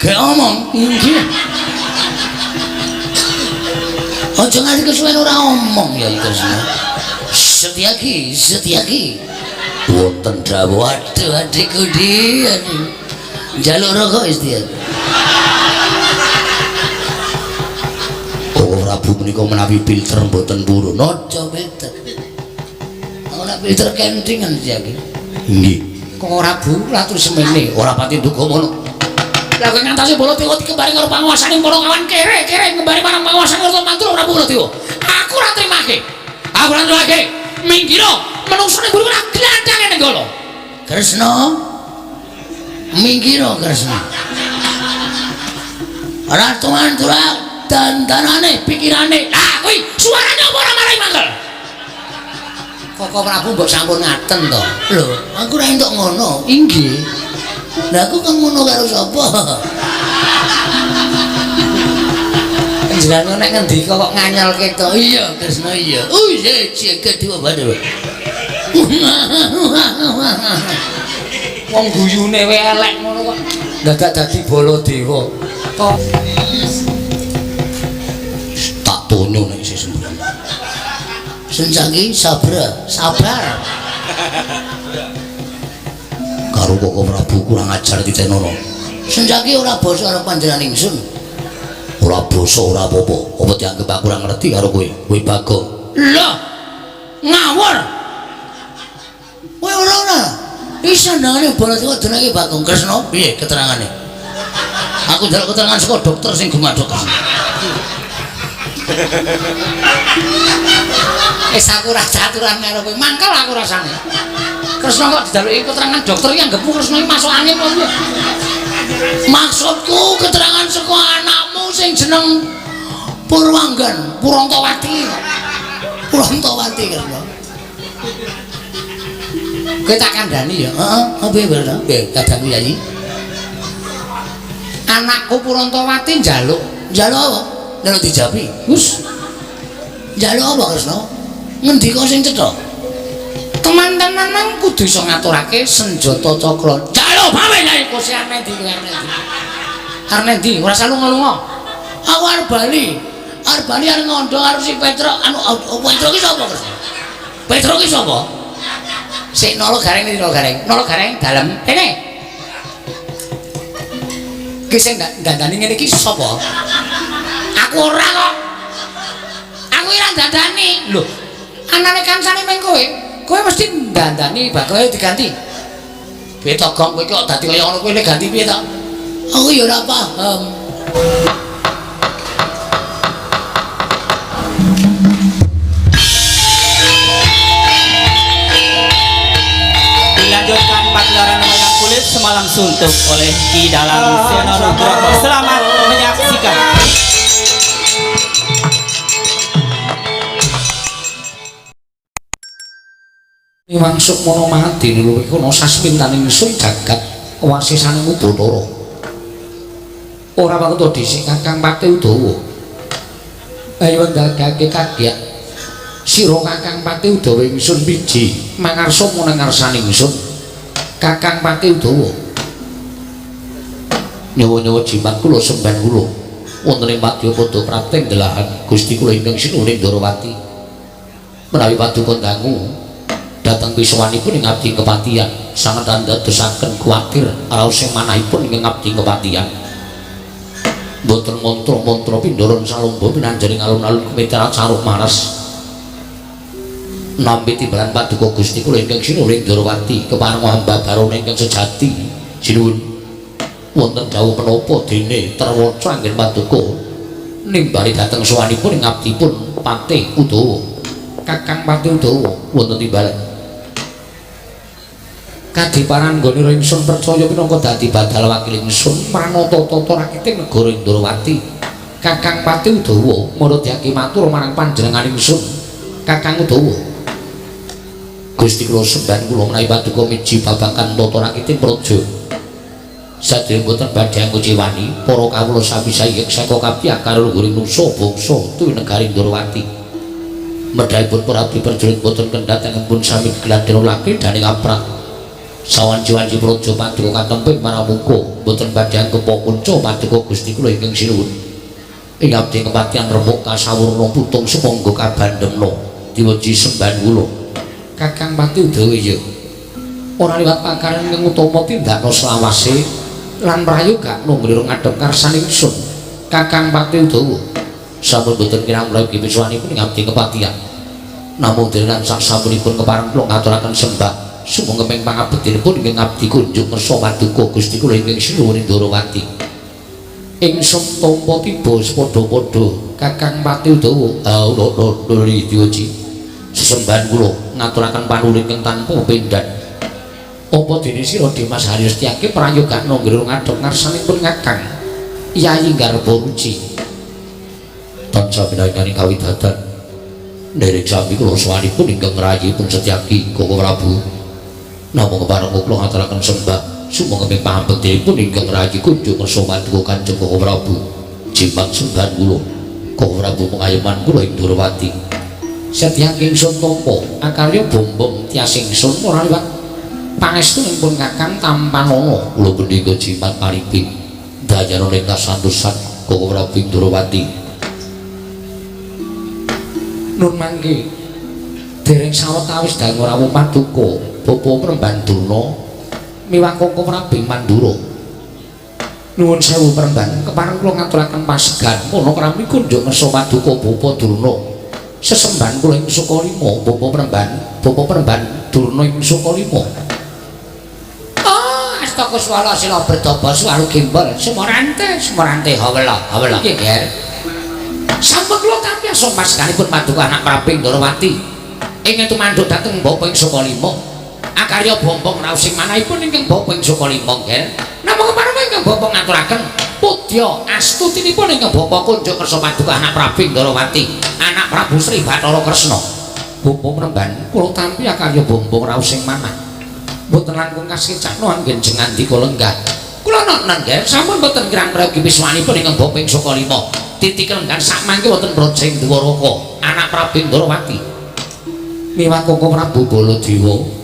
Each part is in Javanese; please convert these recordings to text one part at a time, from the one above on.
Gek omong. Inggih. Aja nganti kesuwen ora omong ya Kresna. Setyaki, Setyaki. Wonten dawuh, aduh adikku di. Njaluk rokok Setyaki. Oh Prabu menika menawi filter mboten purun. Aja filter. Ora filter kentingan Setyaki. Nggih. Kok Prabu latur semene ora pati nduga ngono. Lah kowe ngantasi Baladewa dikembari karo panguwasaning para kawan kere-kere ngembari marang panguwasaning Kerta Mantul Prabu Baladewa. Aku ora trimake. Aku ora trimake. Minggiro menungso ning mburi ora glandhange Nenggala. Kresna. Minggiro Kresna. Ora tuman-turak dandanane pikirane. Lah kuwi suarane apa ora marai mangkel? Koko Prabu mbok sampun ngaten to. Lho, aku ora entuk ngono. Inggih. Lah aku kang ngono karo sapa? Panjenengan nek ngendika kok nganyelke to. Iya, Kresna iya. Oh iya, jaga dewa badhe. Wong guyune wae elek ngono kok dadak dadi Baladewa. Kok tak tonyo nek isih sembuh. Senjaki sabar, sabar. Karo Koko Prabu kurang ajar titenono. Senjaki ora basa karo panjenengan ingsun. Ora basa ora apa-apa. Apa dianggep aku ora ngerti karo kowe? Kowe Bagong. Lah, ngawur. Kowe ora ora. Iki sandangane Baladewa jenenge Bagong Kresna. Piye keterangane? Aku njaluk keterangan saka dokter sing gumadhok. Wis aku ora caturan karo kowe. Mangkel aku rasane. Kresna kok dijaluki keterangan dokter iki anggepmu Kresna iki masuk angin apa piye? Maksudku keterangan saka anakmu sing jeneng Purwanggan, Purantawati. Purantawati Kresna. Kowe tak kandhani ya. Heeh, apa piye Kresna? Piye kadangku Yayi? Anakku Purantawati njaluk. Njaluk apa? Njaluk dijapi. Wis Njaluk apa Kresna? Ngendika sing cetha. Teman-temanan kudu iso ngaturake senjata cakra. Njaluk pamit Yayi. Kose arep ndi kowe arep ndi? Arep ndi? Ora usah lunga-lunga. Aku arep bali. Arep bali arep ngondo karo si Petruk. Anu Petruk ki sapa Kresna? Petruk ki sapa? Sik nolo gareng ndi nolo gareng? Nolo gareng dalem kene. Ki sing dandani ngene iki sapa? Aku ora kok. Aku ora dandani. Lho, anane kancane meng kowe. Kowe mesti dandani bakal diganti. Piye to, Gong? Kowe kok dadi kaya ngono kowe nek ganti piye to? Aku ya ora paham. Dilanjutkan pagelaran wayang kulit semalam suntuk oleh Ki Dalang Seno Nugroho. Selamat menyaksikan. Iwang Sukmana Madin luwih kono sasmintaning ingsun jagat wasisaning Ubathara. Ora wektu dhisik Kakang Pati Udawa. Ayo ndagake kagyak sira Kakang Pati Udawa ingsun miji mangarsa munang ngarsane ingsun. Kakang Pati Udawa. Nyawa-nyawa jimat kula semban kula wonten ing madyapada prapting delahan Gusti kula ingkang sinuhun Ndorowati. Menawi paduka dangu dhateng pisuwanipun ing abdi kepatihan sanget andadosaken kuwatir raos ing manahipun ing abdi kepatihan. Mboten mantra-mantra pindharan salomba pinanjaring alun-alun kemiteran saruh maras. Nampi timbalan paduka Gusti kula ingkang sinuhun Ndorowati kepareng hamba barona ingkang sejati sinuhun. Wonten dawuh menapa dene terwaca anggen paduka nimbali dhateng sowanipun ing abdipun Patih Udawa. Kakang Pati Udawa wonten timbalan. Kadiparan nggone ingsun percaya minangka dadi badal wakil ingsun manata tata rakiting negara Ndorowati. Kakang Pati Udawa marudhyake matur marang panjenengan ingsun. Kakang Udawa. Gusti kula sembahan kula menawi paduka miji babagan tata rakiting praja. Sadèrèng boten badhe nguciwani para kawula sami sayek saka kabeh karo luhuring nusa bangsa tuwi negari Ndorowati. Medhahipun para abdi prajurit boten kendhat pun sami gladhen laki daning aprak. Sawanci-wanci praja paduka katemping maramuka boten badhe kepa kunca paduka Gusti kula ingkang sinuwun. Ing abdi kepatihan remuk kasawurna putung sumangga kabandemna diweji sembahan kula. Kakang Pati Udawa ya. Ora liwat pakaran ingkang utama tindakna selawase lan prayogakna nglirung ngadhep karsaning ingsun. Kakang Pati Udawa sampun boten kirang mlayu pisuwanipun ing abdi kepatihan. Namung dene lan sak sampunipun kepareng kula ngaturaken sembah sumangga ping pangabektinipun ingkang abdi kunjung kersa paduka Gusti kula ingkang sinuwun Ndorowati. Ingsun tampa tiba sepadha-padha Kakang Pati Udawa. Ah, diuji. Sesembahan kula ngaturaken panuwun ingkang tanpa pepindhan. Apa dene sira Dimas Haryo Setyaki prayogakna nggero ngadhep ngarsanipun Kakang Yayi Garba Ruci. Tansah pinanggani kawidadan nderek sami kula sowanipun ingkang ngrayipun Setyaki Koko Prabu. Namung kepareng kula ngaturaken sembah sumangga ing pangabektinipun ingkang ngrayi kunjung kersa paduka Kanjeng Koko Prabu. Jimat sembahan kula Koko Prabu pengayoman kula ing Ndorowati. Setyaki ingsun tampa akarya bombong tias ingsun ora liwat pangestunipun Kakang tampanana. Kula punika jimat paripi dayana ing kasantosan Koko Prabu ing Ndorowati. Nun mangke dereng sawetawis dangu rawuh paduka Bapa Premban Durna miwah Koko Prabu Mandura. Nuwun sewu Premban, kepareng kula ngaturaken pasegan ana krami kunjuk ngersa paduka Bapa Durna. Sesembahan kula ing Sukalima Bapa Premban, Bapa Premban Durna ing Sukalima. Ah, astaka swala sila berdaba suwaru gembol sumorante sumorante hawela hawela. Nggih, Ger. Sampun kula tampi asma paseganipun paduka anak Prabu Ndorowati. Ing tumanduk dhateng Bapa ing Sukalima. Akarya bombong raos sing manahipun ingkang Bapa ing Sukalima, Ger. Namung kepareng ingkang Bapa ngaturaken pudya astutinipun ingkang Bapa kunjuk kersa paduka anak Prabu Ndorowati, anak Prabu Sri Bathara Kresna. Bapa Premban, kula tampi akarya bombong raos sing manah. Mboten langkung kasekcakna anggen jengandika lenggah. Kula nonton, Ger, sampun boten kirang prayogi piswanipun ingkang Bapa ing Sukalima. Titik lenggan sakmangke wonten praja ing Dwaraka, anak Prabu Ndorowati. Miwah Koko Prabu Baladewa.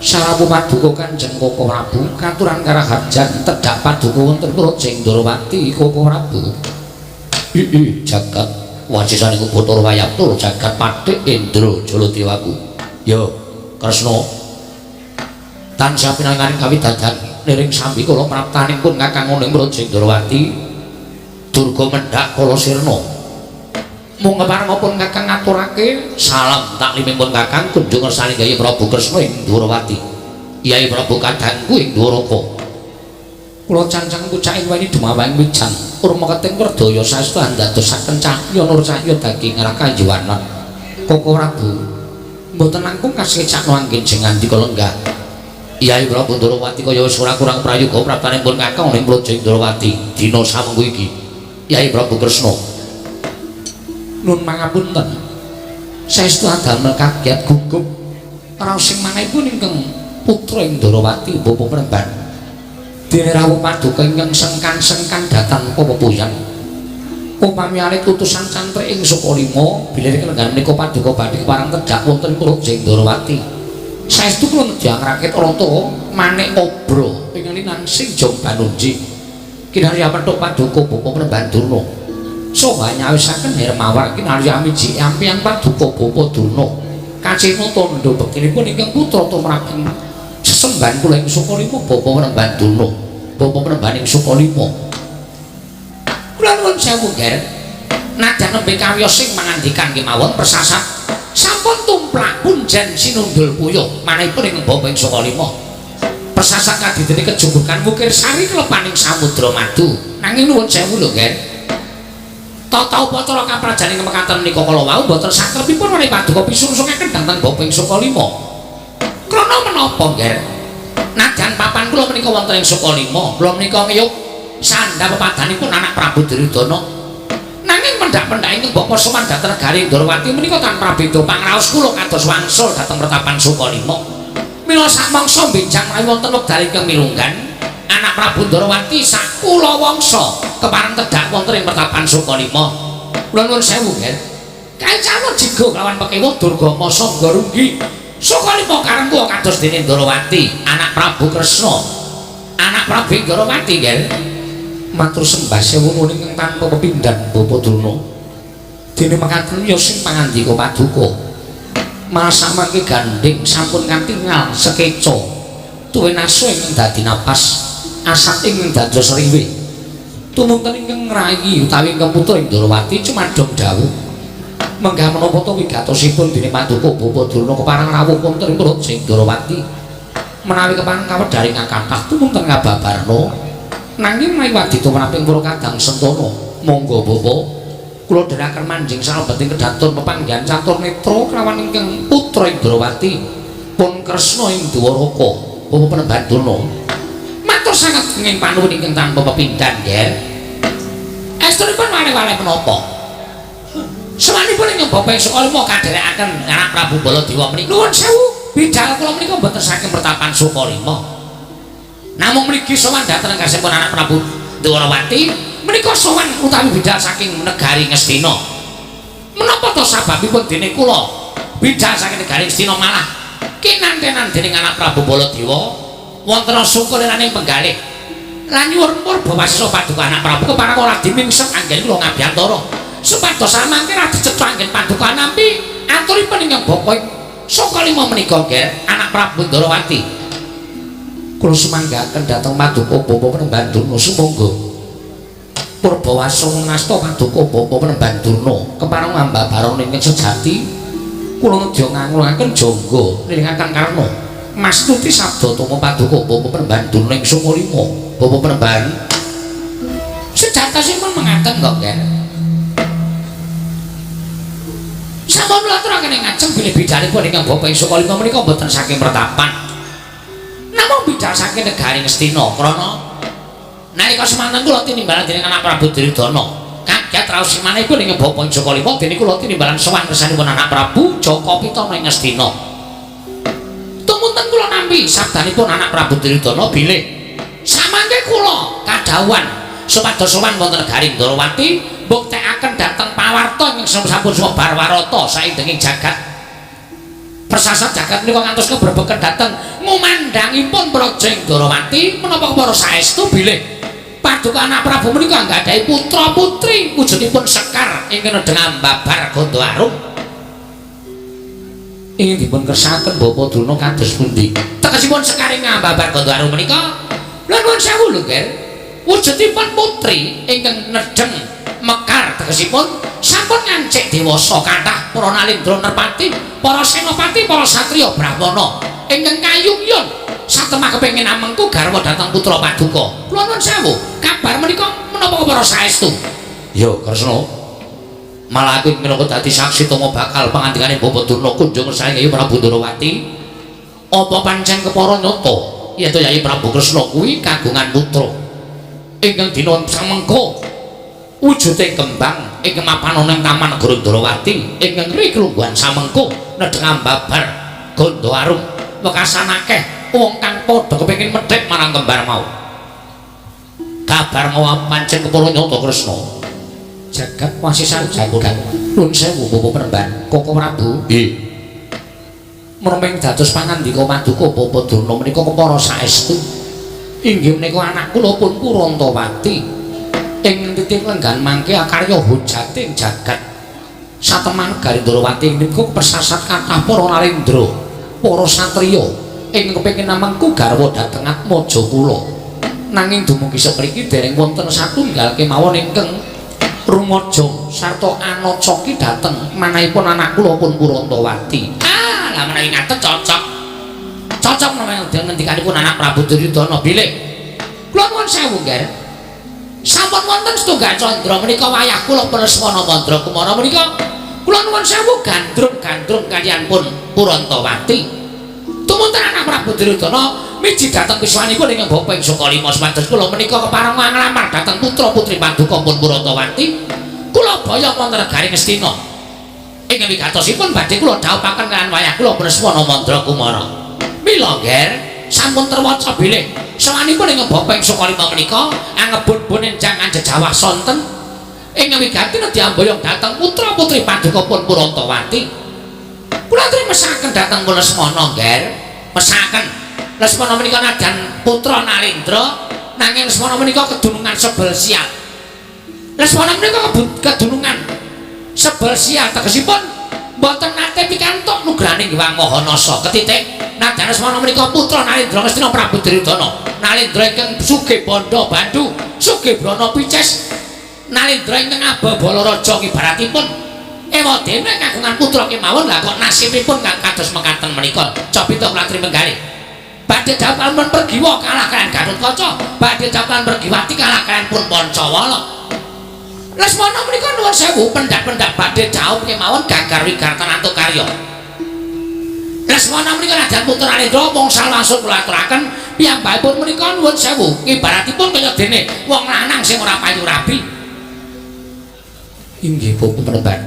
Sarapu paduka Kanjeng Koko Prabu katuran karaharjan tedhak paduka wonten praja ing Ndorowati Koko Prabu. Ii jagat wasisaning Bathara Wayabtura jagat Pathik Indra Jaladewaku. Ya Kresna tansah pinanganing kawidadan niring sambi kula praptanipun Kakang ing praja ing Ndorowati Durga mendhak kala sirna. Mung keparengipun Kakang ngaturake salam taklimipun Kakang kunjung ngersani Kyai Prabu Kresna ing Ndorowati. Kyai Prabu kadangku ing Dwaraka. Kula cancang pucaking weni dumawang wijang urma keting werdaya saestu andadosaken cahya nur cahya daging rakajuwanan. Koko Prabu mboten langkung kasekcakna anggen jengandika lenggah. Kyai Prabu Ndorowati kaya wis ora kurang prayoga praptanipun Kakang ing praja Ndorowati dina samengko iki. Kyai Prabu Kresna nun mangapunten saestu adamel kaget gugup raos sing manahipun ingkang putra ing Ndorowati Bapa Premban dene rawuh paduka ingkang sengkan-sengkan dhateng pepepuyan upami alit utusan cantrik ing Sukalima bilih kelenggan menika paduka badhe kepareng tedhak wonten praja ing Ndorowati saestu kula nedhang rakit rata manik obra ing linangsing Jong Banunji kinarya petuk paduka Bapa Premban Durna soha nyawisaken Hermawar kinarya miji ampiang paduka Bapa Durna kacina tandha bektinipun ingkang putra tumraping sesembahan kula ing Sukalima Bapa Premban Durna Bapa Premban ing Sukalima. Kula nuwun sewu Ger, nadyan nembe kawiyos sing mangandikan kemawon persasat sampun tumplak punjen sinundul puyuh manahipun ing Bapa ing Sukalima. Persasat kadidene kejugukan wukir sari klepaning samudra madu. Nanging nuwun sewu lho Ger, tata upacara kaprajaning mekaten menika kala wau mboten sakrepipun menawi paduka pisungsungaken dhateng Bapa ing Sukalima. Krana menapa Ger? Nadyan papan kula menika wonten ing Sukalima, kula menika ngiyup sandha pepadanipun anak Prabu Duryudana. Nanging mendhak-mendhak ingkang Bapa sowan dhateng negari Ndorowati menika tanpa prabeda pangraos kula kados wangsul dhateng pertapan Sukalima. Mila samangsa benjang menawi wonten wekdal ingkang mirunggan, anak Prabu Ndorowati sakula wangsa kepareng tedhak wonten ing pertapan Sukalima. Kula nuwun sewu, Ger. Kae calon jigo kelawan pekewuh Durga Masa Nggorunggi. Sukalima karengku kados dene Ndorowati, anak Prabu Kresna. Anak Prabu Ndorowati, nggih. Matur sembah sewu nuwun ingkang tanpa pepindhan Bapak Durna. Dene mekaten ya sing pangandika paduka. Masa mangke gandhing sampun katingal sekeca. Tuwin asu ingkang dadi napas, asat ingkang dados riwe. Tumunten ingkang ngrayi utawi ingkang putra Ndorowati cumadong dawuh. Menggah menapa to wigatosipun dene paduka Bapak Durna kepareng rawuh wonten ing Praja Ndorowati. Menawi kepareng kawedharing kathah tumunten ngababarna. Nanging menawi wadita menaping para kadang sentana, monggo Bapak kula dherekaken manjing salebeting kedaton pepanggihan catur netra kelawan ingkang putra Indrawati pun Kresna ing Dwaraka Bapak Panembahan Durna. Matur sanget ing panuwun ingkang tanpa pepindhan, nggih. Estunipun wale-wale menapa? Semanipun ingkang Bapak Sukalima kadherekaken anak Prabu Baladewa menika. Nuwun sewu, bidal kula menika mboten saking pertapan Sukalima. Namung mriki sowan dhateng gasipun anak Prabu Dwarawati menika sowan utawi bidal saking negari Ngastina. Menapa to sababipun dene kula bidal saking negari Ngastina malah kinantenan dening anak Prabu Baladewa wonten sungkeliraning penggalih lan nyuwun purba wasesa paduka anak Prabu kepareng ora dimingsep anggen kula ngabiyantara supados samangke ra dicetha anggen paduka nampi aturipun ingkang bapa Sukalima menika nggih anak Prabu Ndorowati. Kula sumanggaken dhateng paduka Bapak Panembahan Durna sumangga purba wasa ngasta paduka Bapak Panembahan Durna kepareng mambabaran ingkang sejati kula nedya ngangulaken jangga nilingaken karna mastuti sabda tama paduka Bapak Panembahan Durna ing Sukalima. Bapak Panembahan sejatosipun mengaten kok nggih. Sampun kula aturaken ing ngajeng bilih bidalipun ingkang Bapak ing Sukalima menika mboten saking pertapan. Namung bidal saking negari Ngastina krana nalika semanten kula tinimbalan dening anak Prabu Duryudana. Kaget raos simanipun ing Bapak ing Sukalima dene kula tinimbalan sowan kersanipun anak Prabu Jaka Pitana ing Ngastina. Tumunten kula nampi sabdanipun anak Prabu Duryudana bilih samangke kula kadhawuhan supados sowan wonten negari Ndorowati mbuktekaken dhateng pawarta ingkang sampun sumebar warata saindenging jagat. Persasat jagat menika ngantos kebrebeken dhateng ngumandhangipun Praja Ndorowati menapa kepara saestu bilih paduka anak Prabu menika anggadhahi putra putri wujudipun sekar ingkang nedheng ambabar gandha arum. Ingin dipun kersakaken Bapak Durna kados pundi? Tegesipun sekar ing ambabar gandha arum menika lha nuwun sewu lho nggih. Wujudipun putri ingkang nedheng mekar tegesipun sampun ngancik dewasa kathah para nalindra nerpati, para senopati, para satriya brahmana ingkang kayungyun satemah kepengin amengku garwa dhateng putra paduka. Kula nuwun sewu, kabar menika menapa kepara saestu? Ya, Kresna. Malah aku minangka dadi saksi tama bakal pangandikane Bapak Durna kunjung saking Yayi Prabu Ndorowati. Apa pancen kepara nyata yen to Yayi Prabu Kresna kuwi kagungan putra ingkang dina samengko wujude kembang ingkang mapan ana ing Taman Negara Ndorowati ingkang riklungguhan samengko nedheng ambabar gandha arum wekasan akeh wong kang padha kepengin medhek marang kembar mau. Kabar mau pancen kepara nyata Kresna. Jagat wasisan jagat. Nuwun sewu Bapak Panembahan Koko Prabu. Nggih. Merming dados pangandika paduka Bapak Durna menika kepara saestu inggih menika anak kula pun Purantawati ing titik lenggan mangke akarya hujating jagat satemah negari Ndorowati niku persasat kathah para narendra para satriya ing kepengin amengku garwa dhateng atmaja kula. Nanging dumugi sepriki dereng wonten satunggal kemawon ingkang rumaja sarta anacaki dhateng manahipun anak kula pun Purantawati. Ah, lah menawi ngaten cocok. Cocok menawi ngendikanipun anak Prabu Duryudana bilih kula nuwun sewu nggih. Sampun wonten setunggal candra menika wayah kula Lesmana Mandra Kumara menika kula nuwun sewu gandrung-gandrung kaliyan pun Purantawati. Tumunten anak Prabu Duryudana miji dhateng wiswanipun ingkang Bapak ing Sukalima supados kula menika kepareng nglamar dhateng putra-putri paduka pun Purantawati. Kula boyong wonten negari Ngastina. Ingkang wigatosipun badhe kula dhawuhaken kaliyan wayah kula Lesmana Mandra Kumara. Mila ngger sampun terwaca bilih sawanipun ingkang Bapak ing Sukalima menika angebun-bun enjang anjejawah sonten ingkang wigati nedhi amboyong dhateng putra-putri paduka pun Purantawati. Kula aturi mesaken dhateng Lesmana, Ngger. Mesaken. Lesmana menika nadyan putra Nalendra, nanging Lesmana menika kedunungan sebel sial. Lesmana menika kedunungan sebel sial, tegesipun mboten nate pikantuk nugrahaning Hyang Maha Nasa. Ketitik nadyan Lesmana menika putra Nalendra Ngastina Prabu Duryudana. Nalendra ingkang sugih bandha bandu, sugih brana picis. Nalendra ingkang ababala raja ibaratipun ewadene kagungan putra kemawon, lah kok nasibipun kang kados mekaten menika. Copita kula aturi menggalih. Badhe dhawuh pun Pergiwa kalah kaliyan Gatotkaca, badhe dhawuh Pergiwati kalah kaliyan pun Pancawala. Lesmana menika nuwun sewu pendak-pendak badhe dhawuh kemawon gagar wigartan antuk karya. Lesmana menika nadyan putra Nalendra wangsul wangsul kula aturaken piyambakipun menika nuwun sewu ibaratipun kaya dene wong lanang sing ora payu rabi. Inggih Bapak Penemban.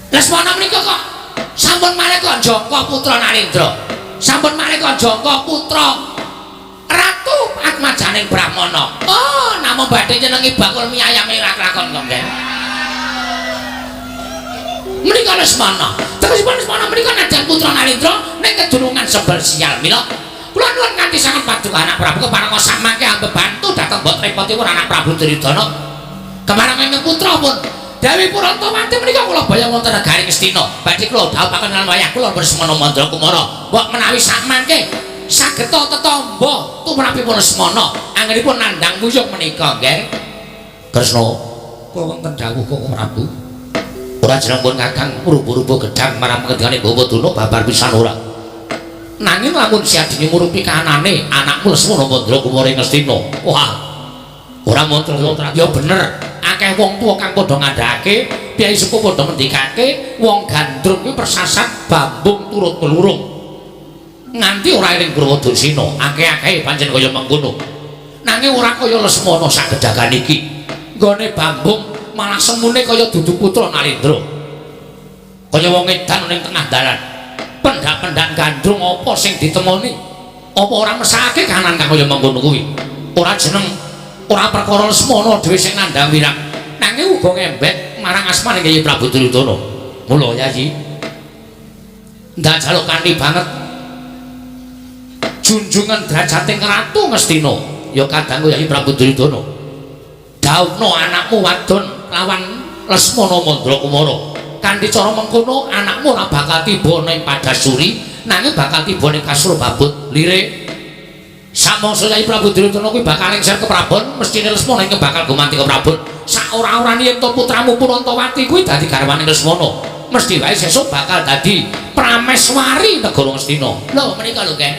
Lesmana menika kok sampun malih kok jangka putra Nalendra. Sampun malih kok jangka putra Ratu Atmajaning Brahmana. Oh, namung badhe nyenengi bakul mie ayam ora kelakon kok, nggih. Menika Lesmana. Tegesipun Lesmana menika nadyan putra Nalendra ning kedunungan sebel sial. Mila kula nuwun kanthi sanget paduka anak Prabu kepareng sak mangke ambebantu dhateng mbok repotipun anak Prabu Duryudana. Kemarang ingkang putra pun Dewi Purantawati menika kula bayang wonten negari Ngastina. Badhe kula dhawuhaken lan wayah kula Lesmana Mandra Kumara. Mbok menawi sak mangke sageta tetamba tumrapipun Lesmana anggenipun nandhang wuyung menika, nggih. Kresna, kula wonten dawuh Koko Prabu. Ora jeneng pun Kakang rubuh-rubuh gedhang marang pengendikane Bapak Durna babar pisan ora. Nanging lamun siadine murupi kahanane anakmu Lesmana Mandra Kumara ing Ngastina. Wah. Ora mantra ya bener. Akeh wong tuwa kang padha ngandhake, piyai sepuh padha ngendikake, wong gandrung kuwi persasat bambung turut melurung. Nganti ora eling Purwadasina, akeh-akehe pancen kaya mengkono. Nanging ora kaya Lesmana sak gedagan iki. Nggone bambung malah semune kaya dudu putra Nalendra. Kaya wong edan ning tengah dalan. Pendak-pendak gandrung apa sing ditemoni? Apa ora mesake kahanan kang kaya mengkono kuwi? Ora jeneng ora perkara Lesmana dhewe sing nandhang wirang, nanging uga ngembek marang asmane Kyai Prabu Duryudana. Mula Yayi ndak jaluk kanthi banget junjungan drajating Ratu Ngastina ya kadangku Yayi Prabu Duryudana. Dhawuhna anakmu wadon lawan Lesmana Mandra Kumara. Kanthi cara mengkono anakmu ora bakal tiba ning Padasuri, nanging bakal tiba ning Kasur Babut lire. Samangsa Kyai Prabu Duryudana kuwi bakal lengser ke Prabon, mestine Lesmana ingkang bakal gumanti ke Prabon. Saora-orane yen to putramu Purantawati kuwi dadi garwane Lesmana, mesti wae sesuk bakal dadi prameswari negara Ngastina. Lho menika lho, Ken.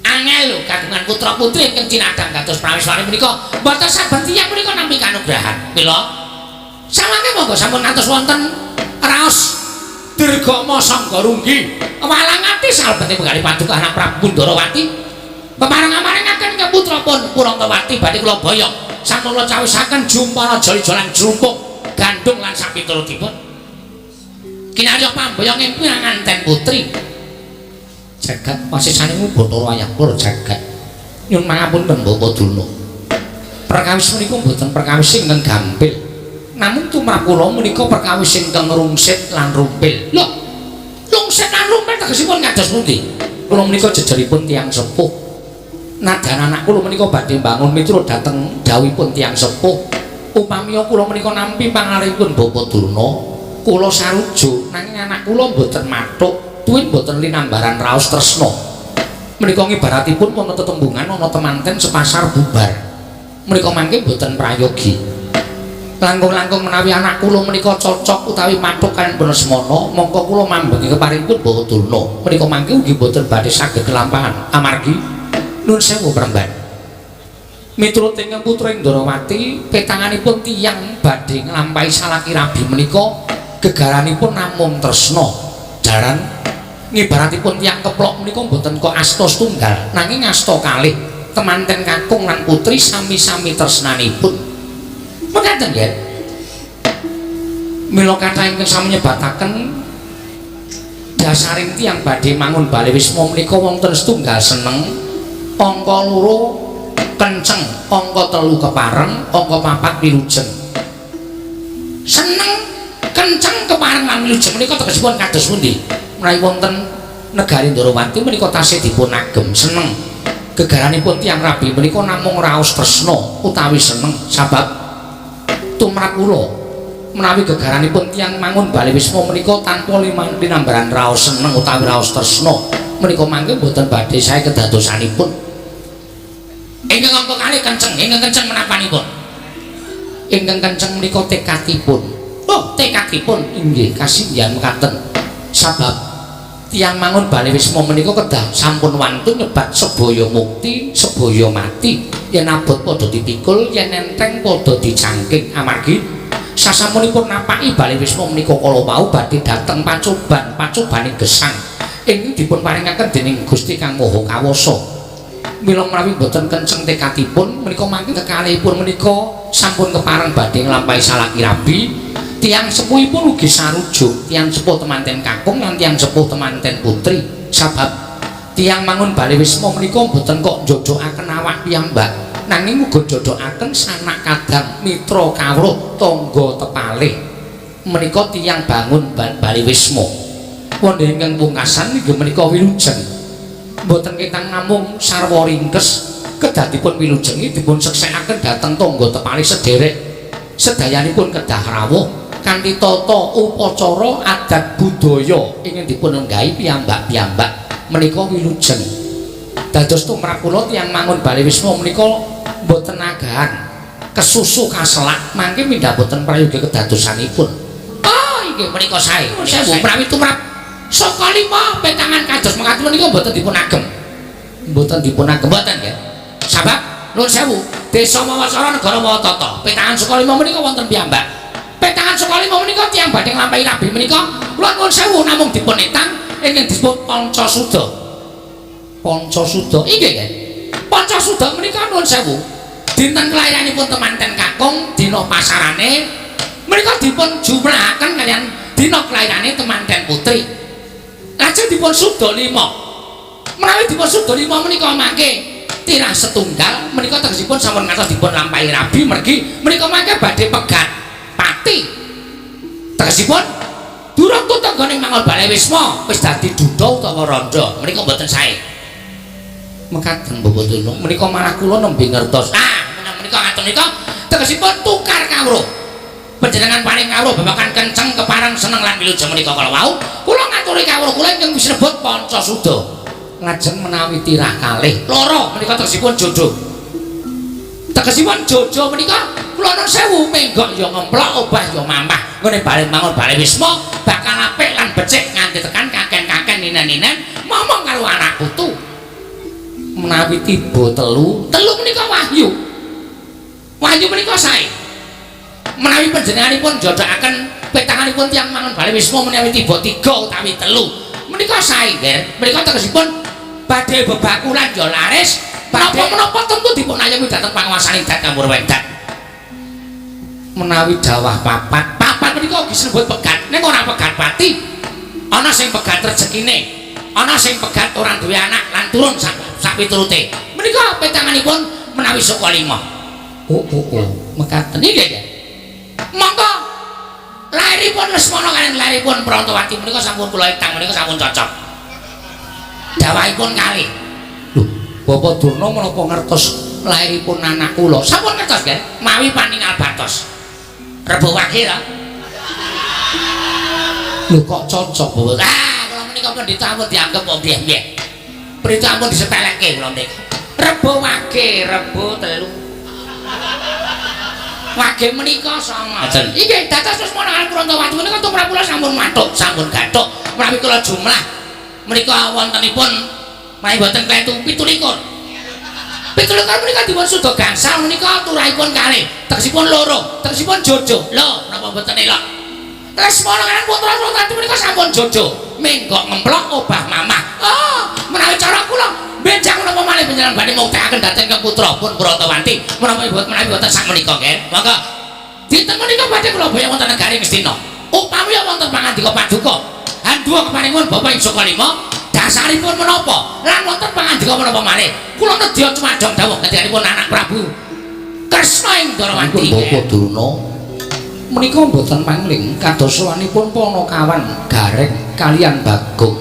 Angel lho kagungan putra-putri ingkang cinadhang dados prameswari menika mboten saben tiyang menika nampi kanugrahan. Mila samangke monggo sampun ngantos wonten raos Dirgama Sangga Runggi walangati salbete penggalih paduka anak Prabu Ndarawati. Pemareng amaringaken ke putra pun Purantawati badhe kula boyong sampun kula cawisaken jumpana jali-jalan jrumpung gandung lan sapiturutipun. Kinarya pamboyong ing pinanganten putri. Jagat wasisane Bathara wayah kula jagat. Nyuwun pangapunten Bapak Durna. Perkawis menika mboten perkawis ingkang gampil. Namung tumrap kula menika perkawis ingkang rungsit lan rumpil. Lho, rungsit lan rumpil tegesipun kados pundi? Kula menika jejeripun tiyang sepuh. Nadyan anak kula menika badhe mbangun miturut dhateng dhawuhipun tiyang sepuh. Upami kula menika nampi pangaripun Bapak Durna, kula sarujuk nanging anak kula mboten mathuk, tuwin mboten linambaran raos tresna. Menika ngibaratipun wonten tetembungan ana temanten sepasar bubar. Menika mangke mboten prayogi. Langkung-langkung menawi anak kula menika cocok utawi mathuk kaliyan Lesmana, mongko kula mambengi keparingipun Bapak Durna. Menika mangke ugi mboten badhe saged kelampahan amargi nun sewu Premban. Miturut ingkang putra Ndrawati, petanganipun tiyang badhe nglampahi salaki rabi menika gegaranipun namung tresna. Jaran ngibaratipun tiyang keplok menika mboten kok asta setunggal, nanging asta kalih. Temanten kakung lan putri sami-sami tresnanipun. Mekaten nggih. Mila kathah ingkang sami nyebataken dasaring tiyang badhe mangun bale wisma menika wonten setunggal seneng, angka loro kenceng, angka telu kepareng, angka papat wilujeng. Seneng Kenceng kepareng lan wilujeng menika tegesipun kados pundi? Menawi wonten negari Ndorowati menika tasih dipun agem seneng. Gegaranipun tiyang rabi menika namung raos tresna utawi seneng sabab tumrap kula menawi gegaranipun tiyang mangun bale wisma menika tanpa linambaran raos seneng utawi raos tresna menika mangke mboten badhe sae kedadosanipun. Ingkang angka kalih kenceng, ingkang kenceng menapanipun? Ingkang kenceng menika tekadipun. Oh, tekadipun inggih kasinggihan mekaten. Sabab tiyang mangun bale wisma menika kedah sampun wantun nyebat sebaya mukti, sebaya mati. Yen abot padha dipikul, yen enteng padha dicangking. Amargi sasampunipun napaki bale wisma menika kala wau badhe dhateng pacoban, pacobaning gesang ingkang dipun paringaken dening Gusti Kang Maha Kawasa. Mila menawi boten kenceng tekadipun menika mangke kekalihipun menika sampun kepareng badhe nglampahi salaki rabi. Tiyang sepuhipun ugi sarujuk, tiyang sepuh temanten kakung lan tiyang sepuh temanten putri. Sabab tiyang mangun bale wisma menika boten kok njojokaken awak piyambak, nanging uga njojokaken sanak kadang, mitra kawruh, tangga tepalih. Menika tiyang bangun bale wisma. Wonten ingkang pungkasan inggih menika wilujeng. Mboten ketang namung sarwa ringkes, kedah dipun wilujengi dipun seksekaken dhateng tangga tepalih sederek. Sedayanipun kedah rawuh kanthi tata upacara adat budaya ingkang dipun lenggahi piyambak-piyambak menika wilujeng. Dados tumrap kula tiyang mangun bale wisma menika mboten agahan kesusu kaselak mangke mindhah boten prayoga kedadosanipun. Oh, inggih menika sae. Sewu menawi tumrap saka lima petangan kados mekaten menika mboten dipun agem. Mboten dipun agem mboten ya. Sabab nuwun sewu, desa Mawasara negara Mawatata. Petangan saka lima menika wonten piyambak. Petangan saka lima menika tiyang badhe nglampahi rabi menika kula nuwun sewu namung dipun etang ingkang disebut Pancasuda. Pancasuda inggih nggih. Pancasuda menika nuwun sewu. Dinten kelahiranipun temanten kakung, dina pasarane menika dipun jumlahaken kaliyan dina kelahirane temanten putri. Lajeng dipun suda lima. Menawi dipun suda lima menika mangke tirah setunggal menika tegesipun sampun ngantos dipun lampahi rabi mergi menika mangke badhe pegat pati. Tegesipun durung tutanggane mangun bale wisma wis dadi duda utawa randha menika mboten sae. Mekaten Bapak Durna menika malah kula nembe ngertos. Ah, menika ngaten menika tegesipun tukar kawruh. Panjenengan paring kawruh babagan kenceng kepareng seneng lan wilujeng menika kala wau kula ngaturi kawruh kula ingkang disebut Pancasuda. Lajeng menawi tirah kalih loro menika tegesipun jojo. Tegesipun jojo menika kula nuwun sewu menggok ya ngemplok obah ya mamah ngene bale mangun bale wisma bakal apik lan becik nganti tekan kaken-kaken ninen-ninen momong karo anak putu. Menawi tiba telu, telu menika wahyu. Wahyu menika sae. Menawi panjenenganipun njodokaken petanganipun tiyang mangun bale wisma menawi tiba tiga utawi telu menika sae nggih. Menika tegesipun badhe bebakulan ya laris, menapa-menapa tentu dipun ayomi dhateng panguwasaning Dat Kapur Wedat. Menawi dawah papat, papat menika ugi sinebut pegat, ning ora pegat pati. Ana sing pegat rezekine, ana sing pegat ora duwe anak lan turun sak piturute. Menika petanganipun menawi suka lima. Oh oh oh, mekaten inggih nggih. Monggo lairipun Lesmana kaliyan lairipun Prantawati menika sampun kula etang menika sampun cocok. Dawahipun kalih. Lho, Bapak Durna menapa ngertos lairipun anak kula? Sampun ngertos nggih, mawi paningal batos. Rebo wage ta? Lho kok cocok, Bapak? Ah, kula menika pendhita ampun dianggep wong piye-piye. Pendhita ampun disepelekke kula menika. Rebo wage, rebo telu. Wage menika sanga. Inggih, dados Lesmana kaliyan Prantawati menika tumrap kula sampun mathuk, sampun gathuk. Menawi kula jumlah menika wontenipun menawi boten kletu 17. 17 menika dipun suda gangsal menika turahipun kalih, tegesipun loro, tegesipun jojo. Lho, menapa boten elok? Lesmana kaliyan putra Prantawati menika sampun jojo. Menggok ngemplok obah mamah. Oh, menawi cara kula benjang menapa malih panjenengan badhe muktekaken dhateng ke putra pun Prantawati menapa menawi boten sak menika nggih. Monggo. Dinten menika badhe kula boyong wonten negari Ngastina. Upami wonten pangandika paduka, handuwa keparingun Bapak ing Sukalima, dasaripun menapa? Lan wonten pangandika menapa malih? Kula nedya cumadong dawuh ngendikanipun anak Prabu Kresna ing Ndorowati. Bapak Durna Menika mboten mangling kados sowanipun Panakawan Gareng kaliyan Bagong.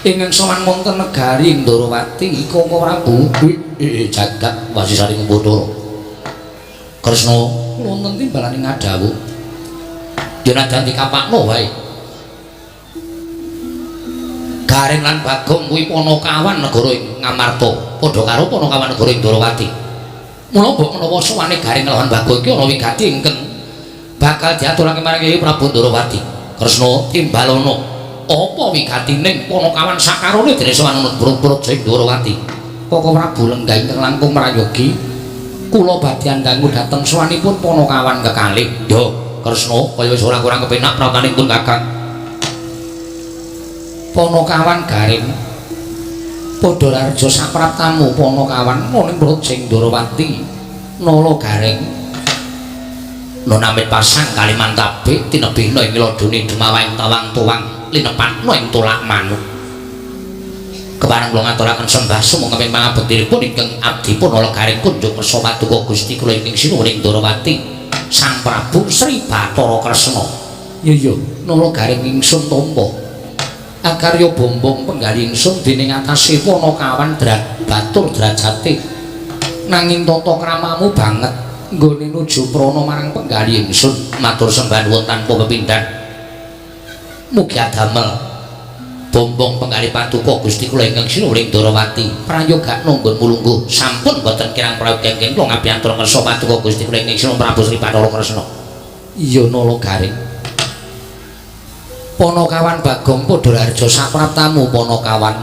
Ingkang sowan wonten negari Ndorowati Koko Prabu jagat wasisaring Bathara. Kresna wonten timbalaning ngadhawuh. Yen adan dikapakno wae. Gareng lan Bagong kuwi Panakawan negara ing Ngamarta, padha karo Panakawan negara ing Ndorowati. Mula mbok menawa sowane Gareng lawan Bagong iki ana wigati ingkang bakal diaturake marang Kyai Prabu Ndorowati. Kresna timbalana apa wigatining Panakawan sakarone dene sowan ana Praja ing Ndorowati. Koko Prabu lenggah ingkang langkung prayogi kula badhe anggangu dhateng sowanipun Panakawan kekalih. Yo Kresna kaya wis ora kurang kepenak pratanipun Kakang. Panakawan Gareng padha raja sapraptamu Panakawan ning Praja Ndorowati nala Gareng nonamit pasang kalimantabe tinebihna ing ladune dumawaing tawang tuwang linepatna ing tolak manuk. Kepareng kula ngaturaken sembah sumangga pangabektinipun ingkang abdipun Nala Gareng kunjung kersa paduka Gusti kula ingkang sinuwun ing Ndorowati Sang Prabu Sri Bathara Kresna. Iya iya Nala Gareng ingsun tampa akarya bombong penggalih ingsun dening atase Panakawan batur drajate nanging tata kramamu banget nggone nuju prana marang penggalih ingsun. Matur sembah nuwun tanpa pepindhan. Mugi adamel bombong penggalih paduka Gusti kula ingkang sinuwun ing Ndorowati prayogakna nggon mulungguh sampun boten kirang prayoga ingkang kula ngabiyantura ngersa paduka Gusti kula ingkang sinuwun Prabu Sri Bathara Kresna. Iya Nala Gareng. Panakawan Bagong padha raja sapraptamu Panakawan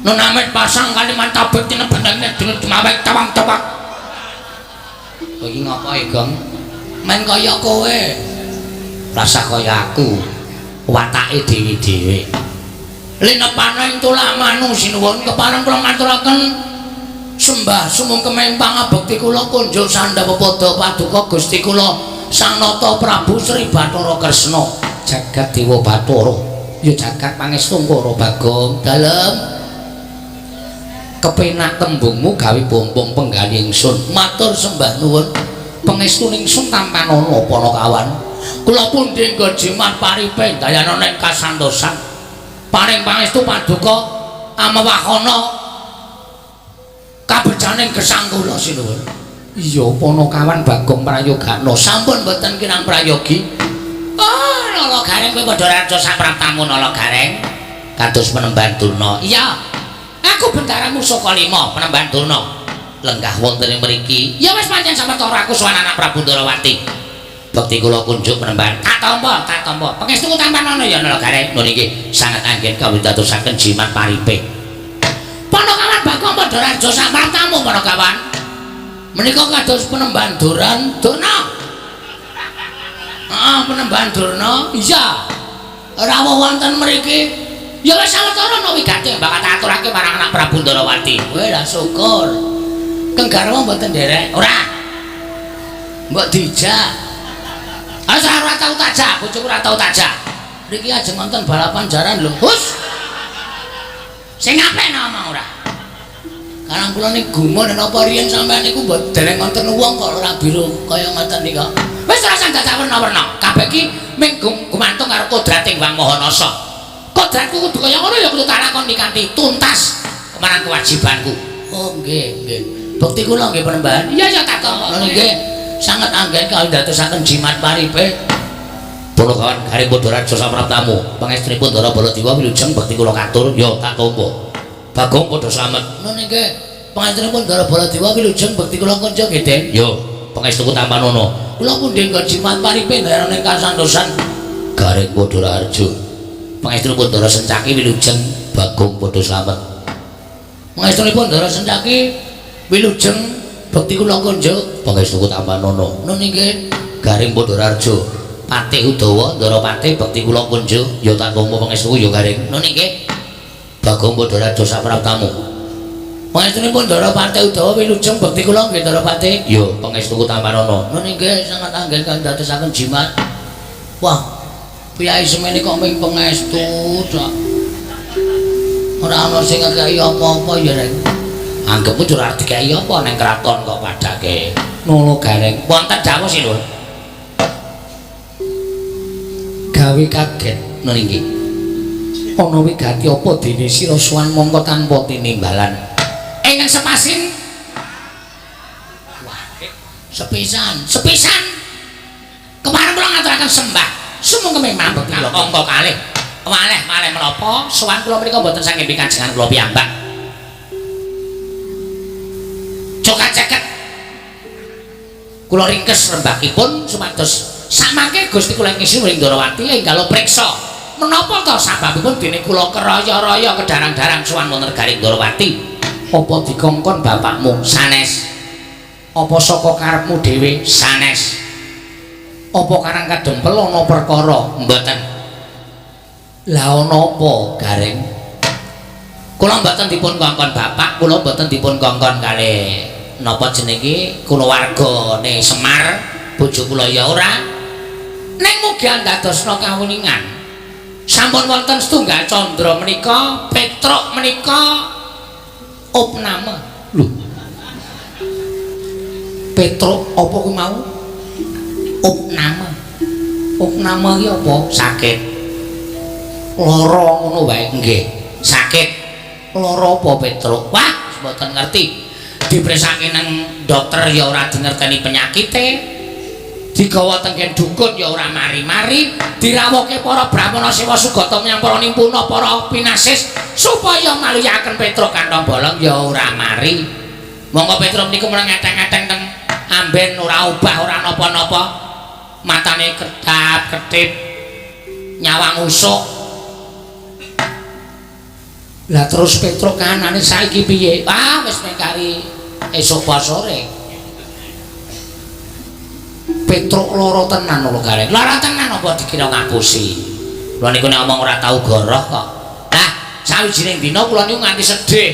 nonamit pasang kalimantabek tinebendane dene dumawek tawang tepak. Kowe iki ngapa e, Gong? Men kaya kowe. Rasah kaya aku. Watake dhewe-dhewe. Linepane ing tulak manu sinuwun kepareng kula ngaturaken sembah sumungkem pangabekti kula kunjuk sandha pepada paduka Gusti kula Sang Nata Prabu Sri Bathara Kresna. Jagat Dewa Bathara ya jagat pangestungkara Bagong dalem kepenak tembungmu gawe bombong penggalih ingsun. Matur sembah nuwun pengestune ingsun tampanana Panakawan. Kula pundi nggo jimat paripe dayana ning kasantosan paring pangestu paduka amewahana kabejaning gesang kula sinuwun. Iya Panakawan Bagong prayogakna sampun boten kirang prayogi. Oh Nala Gareng kowe padha raja sapraptamu Nala Gareng kados Penemban Durna. Iya aku Bendara Musaka 5 Penemban Durna lenggah wonten ing mriki. Ya wis pancen sawetara aku sowan anak Prabu Ndorowati. Bekti kula kunjuk Penemban. Tak tampa, tak tampa. Pangestuku tampanana ya Nala Gareng. Nun iki sanget anggen kawidatosaken jimat paripe. Panakawan Bagong padha raja sapraptamu Panakawan. Menika kados Penemban Duran Durna. Heeh, Penemban Durna. Iya. Rawuh wonten mriki. Ya wis sawetara ana wigati bakal tak aturake marang anak Prabu Ndorowati. Kowe lah syukur. Keng garwa mboten nderek. Ora. Mbok dijak. Asa ora tau tajak, bojoku ora tau tajak. Mriki ajeng wonten balapan jaran lho. Hus. Sing apik ngomong ora. Karang kula niku gumun napa riyen sampean niku mbok dereng wonten wong kok ora biru kaya ngoten nika. Wis ora usah dadak werna-werna. Kabeh iki mung gumantung karo kodrating Wang Maha Nasa. Kodratku kudu kaya ngono ya kudu tak lakoni kanthi tuntas marang kewajibanku. Oh nggih, nggih. Bekti kula nggih Penemban. Iya ya tak tampa. Nggih. Sanget anggen kawidatosaken jimat paripe. Panakawan Gareng padha raja sapraptamu. Pangestunipun Ndara Baladewa wilujeng bekti kula katur ya tak tampa. Bagong padha slamet. Nun nggih. Pangestunipun Ndara Baladewa wilujeng bekti kula kanca nggih, Den. Ya, pangestuku tampanana. Kula pundi nggo jimat paripe ndarane kasantosan Gareng padha raharja. Pangestunipun Ndara Sencaki wilujeng Bagong padha slamet. Pangestunipun Ndara Sencaki wilujeng bekti kula kunjuk pangestuku tampanana. Nun nggih. Gareng padha raharja. Patih Udawa Ndara Patih bekti kula kunjuk ya tak tampa pangestuku ya Gareng. Nun nggih. Bagong padha raharja sapraptamu. Pangestunipun Ndara Patih Udawa wilujeng bekti kula nggih Ndara Patih. Ya pangestuku tampanana. Nun nggih sanget anggen kang dadosaken jimat. Wah, piyai semene kok ming pangestu tok. Ora ana sing ngekeki apa-apa ya Reng. Anggepmu ora dikeki apa ning kraton kok padake. Nala Gareng. Wonten dawuh sinuwun. Gawe kaget niki. Ana wigati apa dene sira sowan mongko tanpa tinimbalan? Ingkang sepasin. Wah, sepisan, sepisan. Kemarin kula ngaturaken sembah. Sumangga mambet kula angka kalih. Waleh, waleh menapa? Sowan kula menika mboten saking pikajengan kula piyambak. Coka ceket. Kula ringkes rembakipun supados samangke Gusti kula ing Sri Ndrawati enggal priksa. Menapa to sababipun dene kula keraya-raya kedarang-darang sowan wonten negari Ndrawati? Apa dikongkon bapakmu? Sanes. Apa saka karepmu dhewe? Sanes. Apa karang kadempel ana perkara? Mboten. Lah ana apa, Gareng? Kula mboten dipun kongkon bapak, kula mboten dipun kongkon kalih napa jenenge kulawargane Semar, bojo kula ya ora. Ning mugi andadosna kawuningan. Sampun wonten setunggal candra menika, Petruk menika opname. Lho. Petruk apa kuwi mau? Opname. Opname iki apa? Sakit. Lara ngono wae. Nggih, sakit. Lara apa Petruk? Wah, mboten ngerti. Dipresake nang dokter ya ora dingerteni penyakite. Digawa tenggen dukun ya ora mari-mari, dirawuhke para brahmana sewa sugata menyang para nimpuna para pinasis supaya maluyaken Petruk kantong bolong ya ora mari. Monggo Petruk niku meneng eteng-eteng teng amben ora obah ora napa-napa. Matane kedap-kedip nyawang usuk. Lah terus Petruk kanane saiki piye? Wah, wis mekari esuk sore. Petruk lara tenan lho Gareng. Lara tenan apa dikira ngapusi. Kula niku nek omong ora tau goroh kok. Lah, sawijining dina kula niku nganti sedih.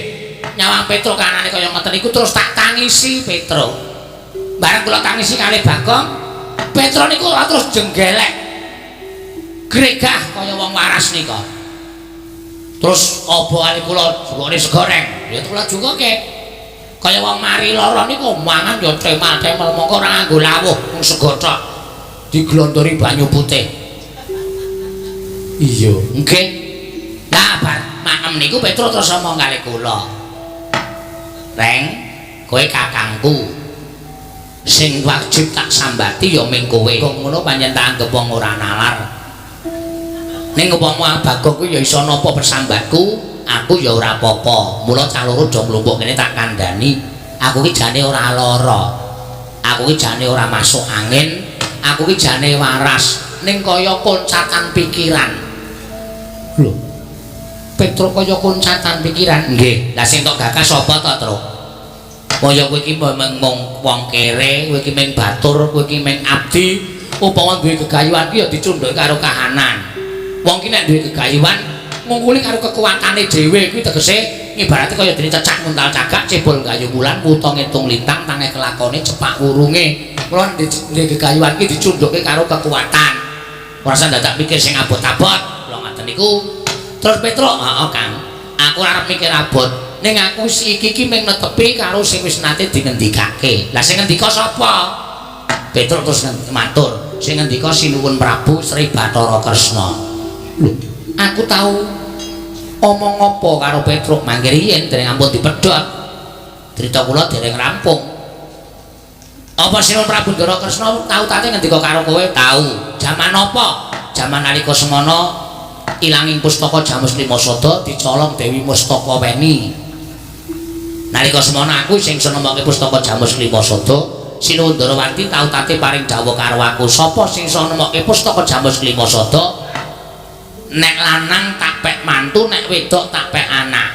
Nyawang Petruk kanane kaya ngoten niku terus tak tangisi Petruk. Bareng kula tangisi kalih Bagong, Petruk niku terus jenggelek. Gregah kaya wong waras nika. Terus apa kali kula jukane segoreng. Ya kula jukoke. Kaya wong mari lara niku mangan ya temal-temel mongko ora nganggo lawuh mung sego tok. Diglondori banyu putih. Iya, nggih. Lah bar maem niku Petruk terus omong kali kula. Reng, kowe kakangku. Sing wajib tak sambati ya ming kowe. Kok ngono pancen tak anggep wong ora nalar. Ning upama Bagong kuwi ya iso napa persambatku, aku ya ora apa-apa. Mula cah loro do mlumpuk kene tak kandhani. Aku ki jane ora lara. Aku ki jane ora masuk angin. Aku ki jane waras. Ning kaya koncatan pikiran. Lho. Petruk kaya koncatan pikiran. Nggih. Lah sing tok gagas sapa to, Truk? Kaya kowe iki mung wong kere, kowe iki mung batur, kowe iki mung abdi. Upama duwe gegayuhan ki ya dicundhake karo kahanan. Wong ki nek duwe gegayuhan ngungkuli karo kekuatane dhewe kuwi tegese ngibarate kaya dene cecak muntal cagak cebol gayu wulan wuta ngitung lintang tangeh kelakone cepak wurunge. Mula duwe gegayuhan ki dicundhuke karo kekuatan. Ora usah dadak mikir sing abot-abot. Kula ngaten niku. Terus Petruk, heeh Kang. Aku ora arep mikir abot. Ning aku iki ki mung netepi karo sing wis nate dingendikake. Lah sing ngendika sapa? Petruk terus matur, sing ngendika Sinuwun Prabu Sri Bathara Kresna. Lho, aku tau omong apa karo Petruk mangke riyen dereng ampun dipedhot. Crita kula dereng rampung. Apa Sinuwun Prabu Ndara Kresna tau tate ngendika karo kowe? Tau. Jaman apa? Jaman nalika semana ilanging pustaka Jamus Lima Sada dicolong Dewi Mustaka Weni. Nalika semana aku sing nemokke pustaka Jamus Lima Sada, Sinuwun Ndarawati tau tate paring dawuh karo aku, sapa sing iso nemokke pustaka Jamus Lima Sada? Nek lanang tak pek mantu, nek wedok tak pek anak.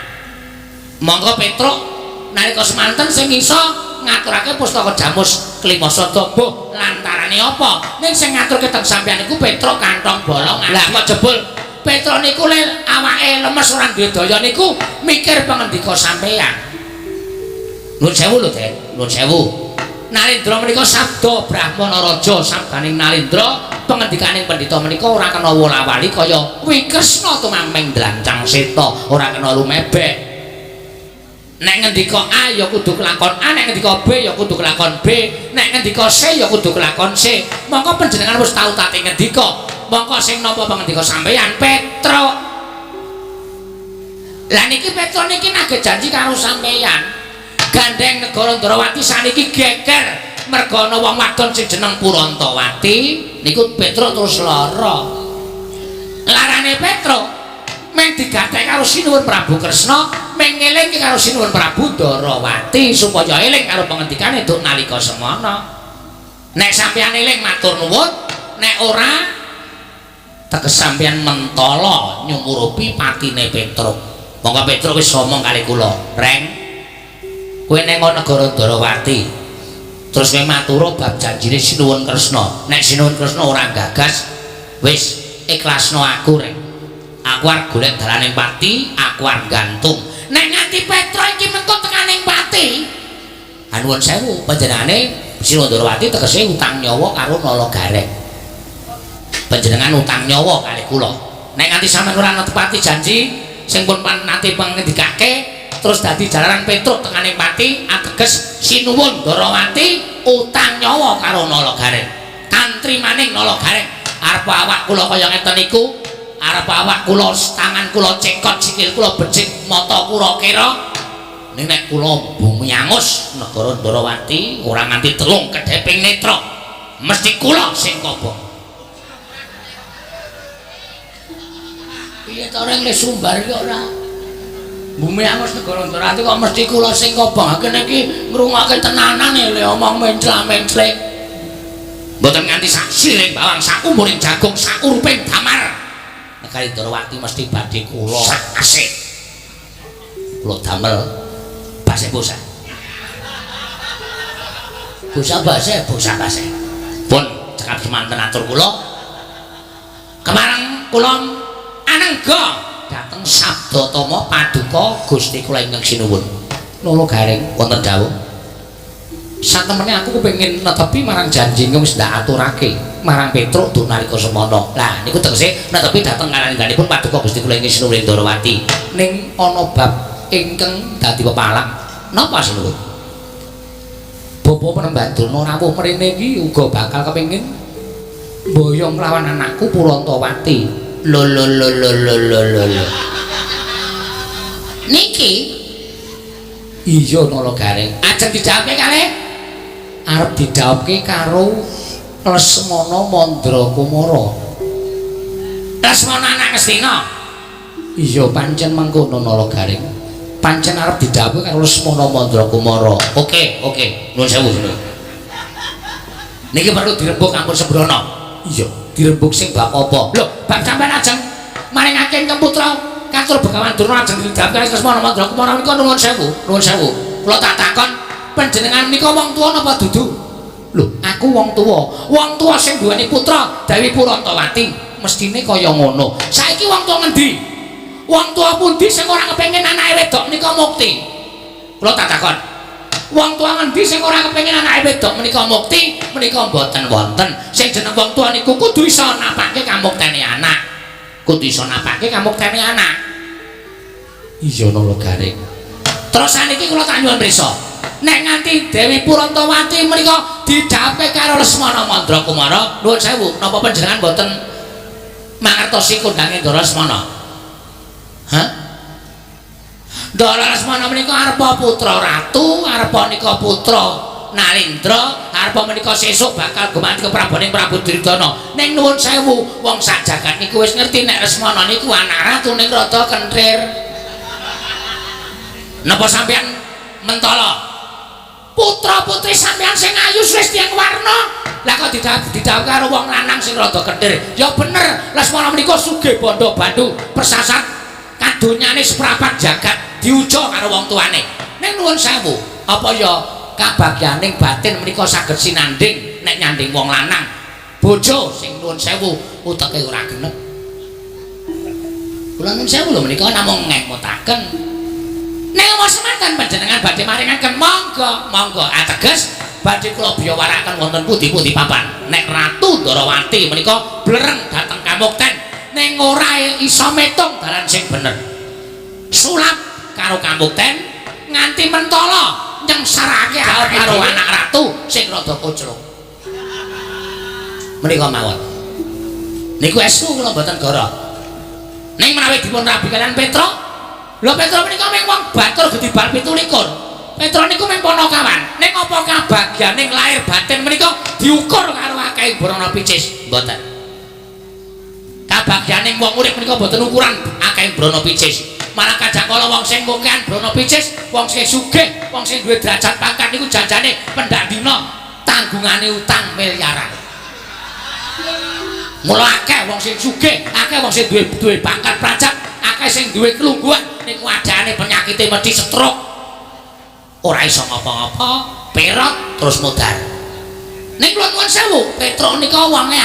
Monggo Petruk nalika semanten sing iso ngaturake pustaka Jamus Klima Sada, mbuh lantarane apa? Ning sing ngaturke teng sampeyan iku Petruk kantong bolong. Lah kok jebul Petruk niku le awake lemes ora duwe daya niku mikir pangendika sampeyan. Nuwun sewu lho, Den. Nuwun sewu. Narendra menika sabda Brahmana Raja, sabdaning Narendra pangendikaning pendhita menika ora kena wola-wali kaya Wikresna tumameng dlancang seta, ora kena lumebek. Nek ngendika A ya kudu kelakon A, nek ngendika B ya kudu kelakon B, nek ngendika C ya kudu kelakon C. Mongko panjenengan wis tau tate ngendika Mongko sing nampa pangendika sampeyan Petruk. Lah niki Petruk niki nagih janji karo sampeyan. Gandeng negara Ndrawati saniki geger merga ana wong wadon sing jeneng Purantawati niku Petruk terus lara. Larane Petruk meng digathek karo Sinuwun Prabu Kresna, meng ngelingke karo Sinuwun Prabu Ndarawati supaya eling karo pangendikane duk nalika semana. Nek sampeyan eling matur nuwun, nek ora teges sampeyan mentala nyumurupi patine Petruk. Monggo Petruk wis omong kali kula, "Reng, kowe neng negara Ndarawati. Terus kowe matur bab janjine Sinuwun Kresna. Nek Sinuwun Kresna ora gagas, wis ikhlasno aku, Reng. Aku arep golek dalaning pati, aku arep gantung. Nek nganti Petruk iki mengko tekaning pati, anuwun sewu panjenengane Sinuwun Ndarawati tegese utang nyawa karo Nala Gareng. Panjenengan utang nyawa kali kula. Nek nganti sampeyan ora netepati janji sing pun nate pangendikake terus dadi jalaran Petruk tekaning pati, ateges Sinuwun Ndarawati utang nyawa karo Nala Gareng. Tantri maning Nala Gareng. Arep awak kula kaya ngeten niku, arep awak kula tangan kula cekot, sikil kula becik, mata kula kira. Ning nek kula bumi angus negara Ndarawati ora nganti telung kedheping netra, mesti kula sing kobong. Piye to reng le sumbar iki ora? Bumi angus negara Ndarawati kok mesti kula sing kobong. Kene iki ngrungokke tenanan le omong mencla-menclek. Mboten nganti sak siring bawang, sak umuring jagung, sak uruping damar. Negari Ndarawati mesti badhe kula sak asih. Kula damel baseh bosah. Bosah baseh, bosah baseh. Pun cekap semanten atur kula. Kemareng kula anengga dhateng Sabda Tama paduka Gusti kula ingkang sinuwun. Nala Gareng wonten dawuh. Satemene aku kepengin netepi marang janji ingkang wis ndak aturake marang Petruk duk nalika semana. Lah niku tegese netepi dhateng kalangganipun paduka Gusti kula ingkang sinuwun Ndarawati. Ning ana bab ingkang dadi pepalang. Napa sinuwun? Bapa Panembahan Durna rawuh mrene iki uga bakal kepengin mboyong lawan anakku Purantawati. Lho lho lho lho lho lho lho. Niki iya Nala Gareng. Ajeng dijawabke kalih? Arep didhawuhke karo Lesmana Mandra Kumara. Lesmana anak Ngastina. Iya pancen mengkono Nala Gareng. Pancen arep didhawuhke karo Lesmana Mandra Kumara. Oke, oke. Nuwun sewu. Niki perlu dirembug ampun sembrono. Iya, dirembug sing bab apa? Lho, bab sampean ajeng maringake ingkang putra katur Begawan Durna ajeng didhawuhke Lesmana Mandra Kumara menika nuwun sewu, nuwun sewu. Kula tak takon panjenengan menika wong tuwa napa dudu? Lho, aku wong tuwa. Wong tuwa sing duweni putra Dewi Purantawati mestine kaya ngono. Saiki wong tuwa ngendi? Wong tuwa pundi sing ora kepengin anake wedok menika mukti? Kula tak takon. Wong tuwa ngendi sing ora kepengin anake wedok menika mukti? Menika mboten wonten. Sing jeneng wong tuwa niku kudu iso napake kamuktene anak. Kudu iso napake kamuktene anak. Iya Nala Gareng. Terus saniki kula tak nyuwun prisa. Nek nganti Dewi Purantawati menika didhawuhke karo Lesmana Mandra Kumara, nuwun sewu, napa panjenengan mboten mangertosi kondange Ndara Lesmana? Hah? Ndara Lesmana menika arepa putra ratu, arepa nika putra Nalindra, arepa menika sesuk bakal gumanti kepraboning Prabu Duryudana. Ning nuwun sewu, wong sak jagat niku wis ngerti nek Lesmana niku anak ratu ning rada kenthir. Napa sampeyan mentala? Putra-putri sampeyan sing ayu wis tiyang warna. Lah kok didhawuhke karo wong lanang sing rada kenthir? Ya bener, Lesmana menika sugih bondo bandu persasat kadonyane seprapat jagat diuja karo wong tuane. Ning nuwun sewu, apa ya kabagyaning batin menika saged sinanding nek nyanding wong lanang? Bojo sing nuwun sewu uteke ora genep. Kula nuwun sewu lho menika namung ngemutaken. Nek wong semanten panjenengan badhe maringaken monggo, monggo. Ateges badhe kula biyawaraken wonten pundi-pundi papan. Nek Ratu Ndarawati menika blereng dhateng kamukten ning ora iso metung dalan sing bener. Sulap karo kamukten nganti mentala nyengsarake karo anak ratu sing rada koclok. Menika mawon. Niku estu kula mboten goro. Ning menawi dipun rabi kalian Petruk, lho Petruk menika mung wong batur gedibal 17. Petruk niku mung panakawan. Ning apa kabagyane lahir batin menika diukur karo akeh brana picis? Mboten. Kabagyane wong urip menika mboten ukuran akeh brana picis. Malah kajakala wong sing mukean brana picis, wong sing sugih, wong sing duwe derajat pangkat niku janjane pendak dina tanggungane utang miliaran. Mula akeh wong sing sugih, akeh wong sing duwe pangkat prajat, akeh sing duwe kelungguhan niku adane penyakite mesti stroke. Ora iso ngapa-ngapa, perot terus modar. Ning kula nuwun sewu, Petruk nika wonge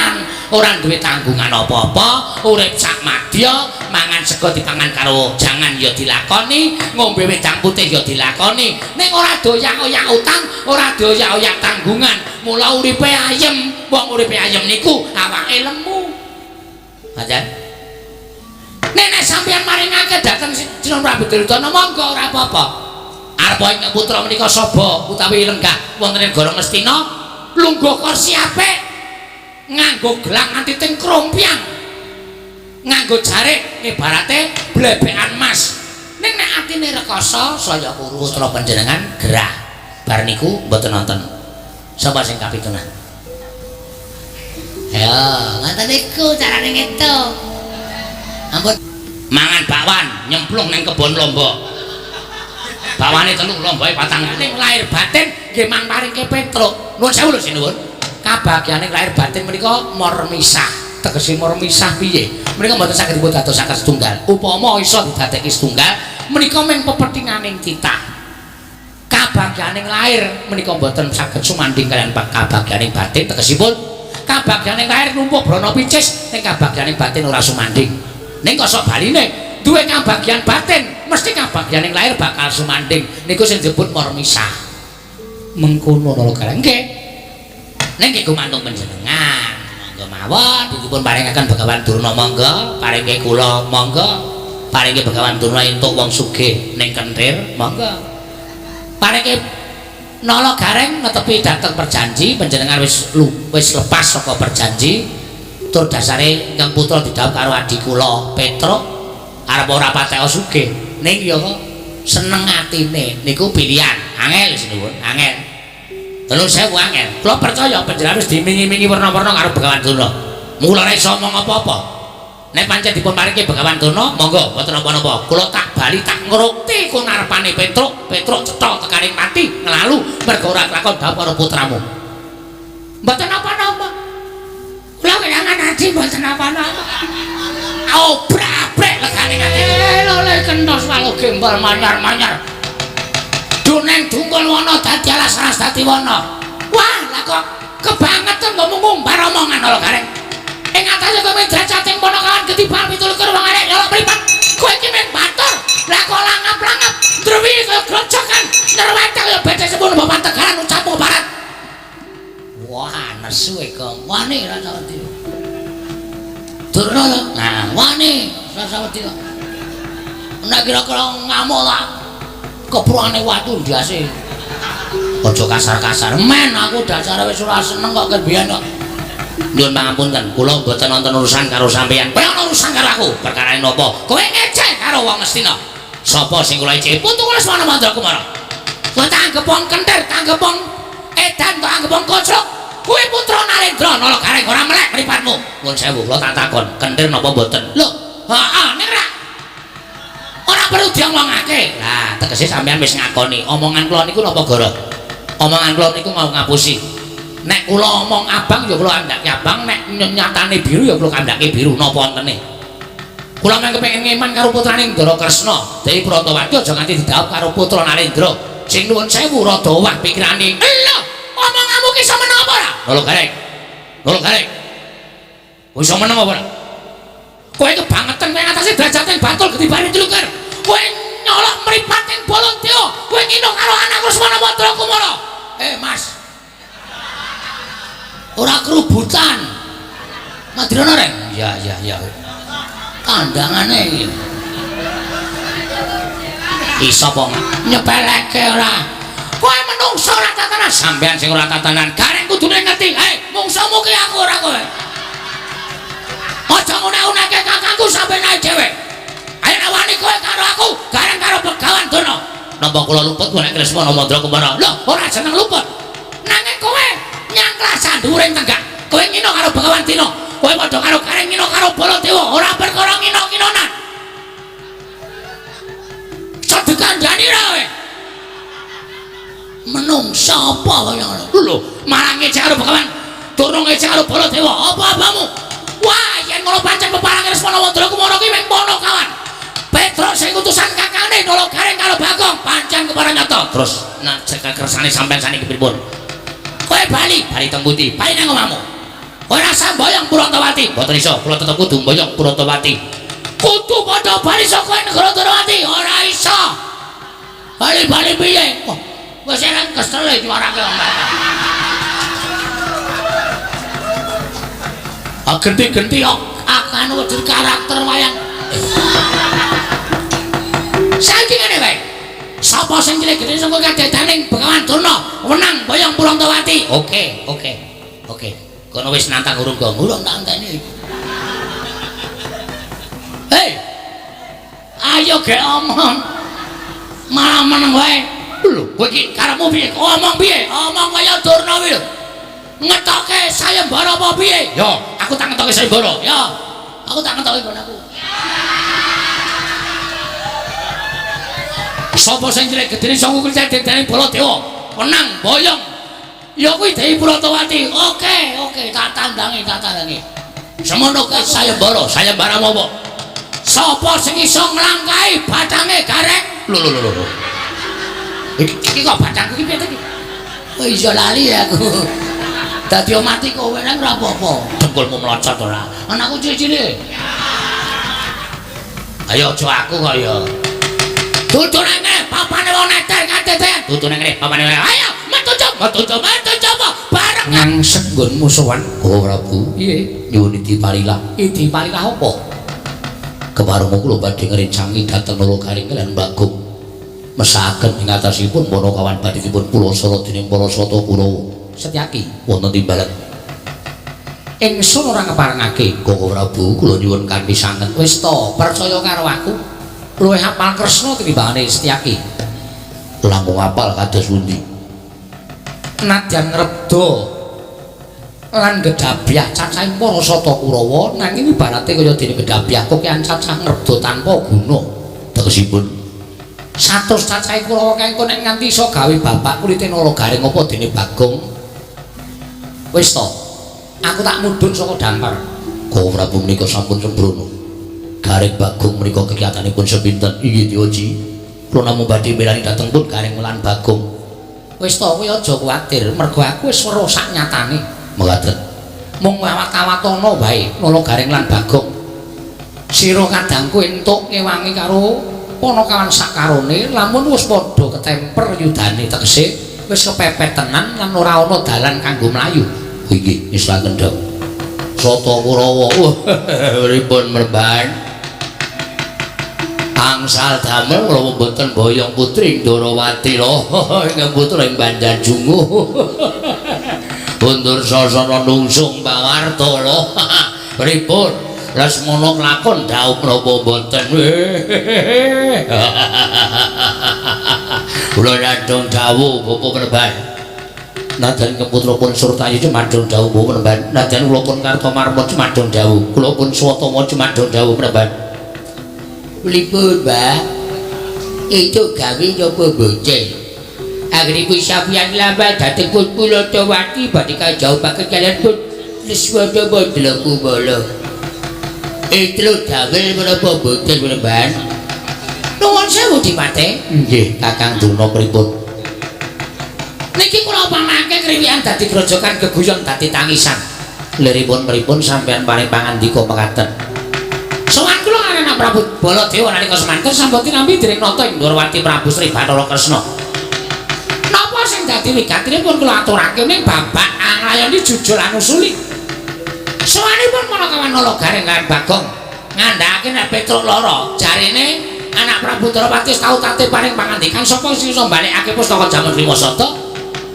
ora duwe tanggungan apa-apa, urip sak madya, mangan sego dipangan karo jangan ya dilakoni, ngombe wedang putih ya dilakoni. Ning ora doyak-oyak utang, ora doyak-oyak tanggungan. Mula uripe ayem, wong uripe ayem niku awake lemu. Ngaten. Nek nek sampeyan maringake dhateng Sinuwun Prabu Duryudana monggo ora apa-apa. Arep ing putra menika saba utawi lenggah wonten ing negara Ngastina, lungguh kursi apik, nganggo gelang nganti teng krompyang, nganggo jarik ibarate blebekan mas. Ning nek atine rekoso saya kuru putra panjenengan gerah. Bar niku mboten nonton. Sapa sing kapitunan? Ya, ngoten niku carane ngeto. Ampun mangan bakwan nyemplung ning kebon lombok. Bawane telu lomboke patang. Ning lahir batin nggih mang paringke Petruk. Nuwun sewu lho sinuwun. Kabagyane lahir batin menika mormisah. Tegese mormisah piye? Menika mboten saged dipun dadosaken setunggal. Upama iso didadekke setunggal, menika mung pepethinganing titah. Kabagyaning lahir menika mboten saged sumandhing kaliyan kabagyaning batin. Tegesipun kabagyaning lahir numpuk brana picis, ning kabagyaning batin ora sumandhing. Ning kok sok baline duwe kabagyan batin, mesti kabagyaning lahir bakal sumandhing. Niku sing disebut mormisah. Mengkono lho gareng nggih. Ning nggih gumantung panjenengan. Monggo mawon dipun paringaken Begawan Durna monggo, paringke kula monggo, paringke Begawan Durna entuk wong sugih ning Kentir monggo. Paringke Nala Gareng netepi dhateng perjanji panjenengan wis wis lepas saka perjanji. Tur dasare ingkang putra didhawuh karo adi kula Petruk arep ora patek sugih ning ya kok seneng atine niku pilihan angel sinuwun angel. Nuwun sewu angel. Kula percaya panjenengan wis dimingi-mingi werna-werna karo Begawan Durna. Mula ora iso omong apa-apa. Nek pancen dipun paringke Begawan Durna, monggo mboten napa-napa. Kula tak bali tak ngrukti kunarepane Petruk, Petruk cetha tekaning pati nglalu mergo ora kelakon dhawuh karo putramu. Mboten napa-napa. Kula kelangan adi mboten napa-napa. Obrak-abrek legane ngati. Lho kentos walu gembal manyar-manyar. Duneng dungkul wana dadi alas ras dadi wana. Wah, lah kok kebangetan kok ngumbar omongan lho Gareng. Ing atase kowe derajate ponokawan ketibal 17 wong arek nyolok mripat. Kowe iki mung batur. Lah kok langap-langap ndrewi kaya grojokan, nyrewet kaya becek semono bapak Tegalan ucapmu barat. Wah, nesu e kok. Wani rasa wedi. Durna to? Nah, wani rasa wedi kok. Nek kira-kira ngamuk tak kepruane watu ndase. Aja kasar-kasar. Men aku dasare wis ora seneng kok kebiyen kok. Nyuwun pangapunten, kula mboten wonten urusan karo sampeyan. Kowe ana urusan karo aku. Perkarane napa? Kowe ngecek karo wong Ngastina. Sapa sing kula ecek? Putu kula Lesmana Mandra Kumara. Kowe tak anggep wong kentir, tak anggep wong edan, tak anggep wong koclok. Kowe putra Narendra Nala Gareng ora melek mripatmu. Nuwun sewu, kula tak takon, kentir napa mboten? Lho, heeh, ning ra ora perlu diomongake. Lah, tegese sampeyan wis ngakoni omongan kula niku napa gara? Omongan kula niku mau ngapusi. Nek kula omong abang ya kula kandhake abang, nek nyatane biru ya kula kandhake biru, napa wontene? Kula mung kepengin ngeman karo putrane Ndara Kresna, Dewi Pratawati aja nganti didhawuh karo putra Narendra. Sing nuwun sewu rada owah pikirane. Lho, omonganmu ki iso meneng apa ora? Lho Gareng. Lho Gareng. Iso meneng apa ora? Kowe kebangetan kowe ngatasi derajate Bantul gedibane tluker. Kowe nyolok mripating Baladewa. Kowe ngino karo anakku Lesmana Mandra Kumara. Eh, Mas. Ora kerubutan. Madirana reng? Iya, iya, iya. Kandhangane iki. Iso apa nyepeleke ora? Kowe menungso ora tatanan, sampean sing ora tatanan. Gareng kudune ngerti. Hei, mungsuhmu ki aku ora kowe. sampeyan ae dhewe. Ayo nek wani kowe karo aku, gareng karo Begawan Durna. Napa kula luput golek Lesmana Mandra Kumara? Lho, ora jeneng luput. Nanging kowe nyangklah sanduring tenggak. Kowe ngino karo Begawan Dina. Kowe padha karo Gareng ngino karo Baladewa, ora perkara ngino-nginonan. Sedekandani ra kowe. Menungsa apa kaya ngono? Lho, malah ngejek karo Begawan Durna, ngejek karo Baladewa. Apa-apamu? Wah, yen ngono pancen peparange Lesmana Mandra Kumara ki mung pono kawan. Petruk sing utusan kakane Nala Gareng karo Bagong pancen kepara nyata. Terus nek kersane sampean saniki pripun? Kowe bali, bali teng pundi? Bali nang omahmu. Kowe rasa mboyong Purantawati. Mboten iso, kula tetep kudu mboyong Purantawati. Kudu padha bali saka negara Dwarawati. Ora iso. Bali-bali piye? Wah, wis ereng kesele juarake wong. Ah genti-genti akan wujud karakter wayang. Saiki ngene wae. Sapa sing cilik gedhe saka kadedaning Begawan Durna wenang boyong Purantawati. Oke, oke. Oke. Kono wis nantang urung gong. Urung tak enteni. Hei. Ayo gek omong. Malah meneng wae. Lho, kowe iki karepmu piye? Omong piye? Omong kaya Durna kuwi lho. Ngetoke sayembara apa piye? Yo, aku tak ngetoke sayembara. Yo. Aku tak ngetoke nggon aku. Sapa sing cilik gedene saka kecedhene Baladewa wenang boyong ya kuwi Dewi Purantawati. Oke, oke, tak tandangi, tak tandangi. Semono kae sayembara, sayembara apa? Sapa sing iso nglangkahi batange Gareng? Lho lho lho lho. Iki kok batangku iki piye to iki? Kok iso lali aku. Dadi mati kowe nang ora apa-apa. Dengkulmu mlocot ora. Anakku cilik-cilik. Ayo aja aku kok ya. Dudu nang ngene, papane wong neter katetean. Dudu nang ngene, papane. Ayo, metu coba, metu coba, metu coba. Bareng ngangsek nggonmu sowan. Oh, Prabu. Piye? Nyuwun idi parilah. Idi parilah apa? Kepareng kula badhe ngrencangi dhateng Nala Gareng lan Bagong. Mesaken ing atasipun para kawan badhipun Pulasara dening para Sata Kurawa. Setyaki wonten timbalan. Ingsun ora ngeparengake. Koko Prabu, kula nyuwun kanthi sanget. Wis to, percaya karo aku. Luwih hafal Kresna tinimbangane Setyaki. Langkung apal kados pundi? Nadyan ngrebda lan gedhabyah cacahing para Sata Kurawa, nanging ibarate kaya dene gedhabyah kokean cacah ngrebda tanpa guna. Tegesipun 100 cacahe Kurawa kae engko nek nganti iso gawe babak kulite Nala Gareng apa dene Bagong. Wis to, aku tak mudhun saka dampar. Koko Prabu menika sampun sembrono. Gareng Bagong menika kegiatanipun sepinten? Inggih Dewaji. Kula namung badhe milani dhateng pun Gareng lan Bagong. Wis to, kowe aja kuwatir, mergo aku wis weruh sak nyatane. Mekaten. Mung awat-awatana wae Nala Gareng lan Bagong. Sira kadangku entuk ngewangi karo panakawan sakarone, lamun wis padha ketemper yudane, tegese wis kepepet tenan lan ora ana dalan kanggo mlayu. Inggih, islaken dong. Sata Kurawa. Pripun merban? Angsal damel kula mboten boyong putri Ndorowati lho ingkang putra ing Banjarjungu. Undur sasana nungsung pawarta lho. Pripun? Lesmana klakon dhaup napa mboten? Kula nyandhong dawuh Bapak Perban. Nadyan keputra pun Surtayu cemandhong dawuh Bapak Perban. Nadyan kula pun Kartomarma cemandhong dawuh. Kula pun Swatama cemandhong dawuh Perban. Pripun, Mbah? Itu gawe napa mboten? Anggenipun sampeyan lambat dhateng pun Purantawati badhe kajauhaken kaliyan pun Lesmana Mandra Kumara. Itu damel menapa mboten, Perban? Nuwun sewu Dipate. Nggih, Kakang Durna pripun? Niki kula pamangke kriwikan dadi grojogan geguyon dadi tangisan. Liripun pripun sampeyan paring pangandika mekaten? Sowan kula anak Prabu Baladewa nalika semanten sampun tinampi dening nata ing Ndorowati Prabu Sri Bathara Kresna. Napa sing dadi wigatinipun kula aturake ning babak anglayoni jujur anusuli. Sowanipun Panakawan Nala Gareng lan Bagong ngandhakake nek Petruk lara, jarine anak Prabu Ndorowati tau tate paring pangandikan sapa sing iso mbalekake pustaka Jamun Limasada.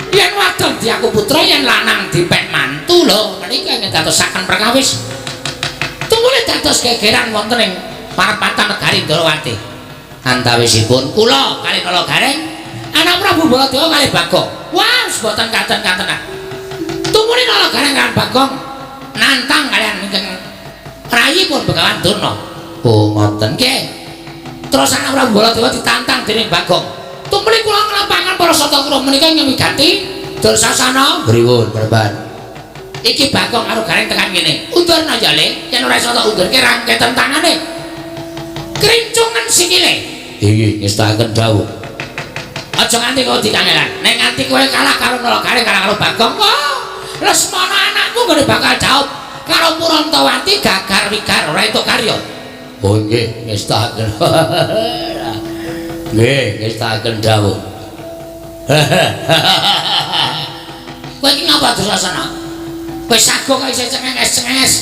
Yen wadon diaku putra, yen lanang dipek mantu lho. Menika ingkang dadosaken perkawis. Tunggule Dados gegeran wonten ing parapatan negari Ndrawati. Antawisipun kula kalih Nala Gareng, anak Prabu Baladewa kalih Bagong. Wah, boten katen-katenan. Tumuli Nala Gareng kan Bagong nantang kalian ingkang rayipun Begawan Durna. Oh, ngoten nggih. Terus anak Prabu Baladewa ditantang dening Bagong. Tumuli kula nglampahaken para sata kura menika ingkang wigati Dursasana. Pripun, Perban? Iki Bagong karo Gareng tekan kene. Undurna ya, Le. Yen ora iso tak undurke rangketen tangane. Krincungan sikile. Inggih, ngestakaken dawuh. Aja nganti kowe dikangelan. Nek nganti kowe kalah karo Nala Gareng kalah karo Bagong, wah, Lesmana anakmu nggone bakal jauh karo Purantawati gagar wigar ora entuk karya. Oh nggih, ngestakaken. Nggih, ngestakaken dawuh. Kowe iki ngapa Dursasana? Kowe sago kok isih cengenges-cengenges.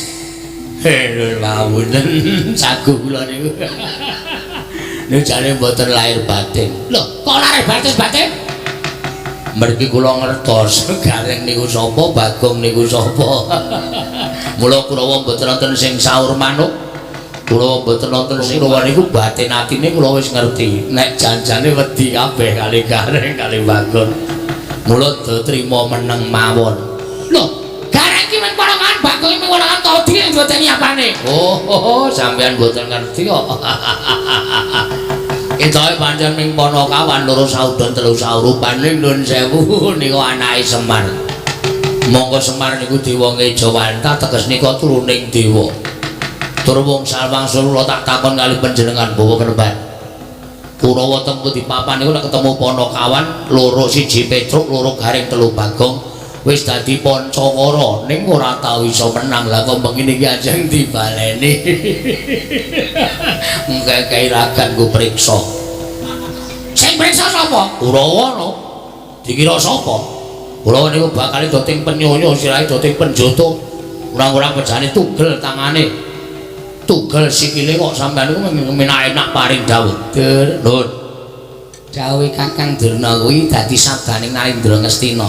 Heh, mawon sago kula niku. Niku jane mboten lahir batin. Lho, kok lahir batin-batin? Mergi kula ngertos Gareng niku sapa, Bagong niku sapa. Mula Kurawa mboten wonten sing saur manuk. Kula mboten wonten sing Kurawa niku batin atine kula wis ngerti. Nek janjane wedi kabeh kali Gareng kali Bagong. Mula do trima meneng mawon. Lho, Gareng ki mung ponakan Bagong iki mung ponakan todi mboten apane. Oh, oh, oh, sampeyan mboten ngerti kok. Ketoke pancen ming panakawan loro saudon telu saurupan ning nuwun sewu niku anake Semar. Monggo Semar niku dewa ngejawantah teges nika turuning dewa. Tur wong salwangsul kula tak takon kali panjenengan bawa kerban. Kurawa teng pundi papan niku nek ketemu panakawan loro siji Petruk loro Gareng telu Bagong wis dadi pancakara ning ora tau iso menang. Lah kok mengene iki ajeng dibaleni. Ngekeki ragan ku priksa. Sing priksa sapa? Kurawa no. Dikira sapa? Kurawa niku bakal doting penyonyo sirahe doting penjoto. Kurang-kurang pejane tugel tangane. Tugel sikile kok sampean niku enak-enak paring dawuh. Dur, Nun. Dawuhe Kakang Durna kuwi dadi sabdaning Narendra Ngastina.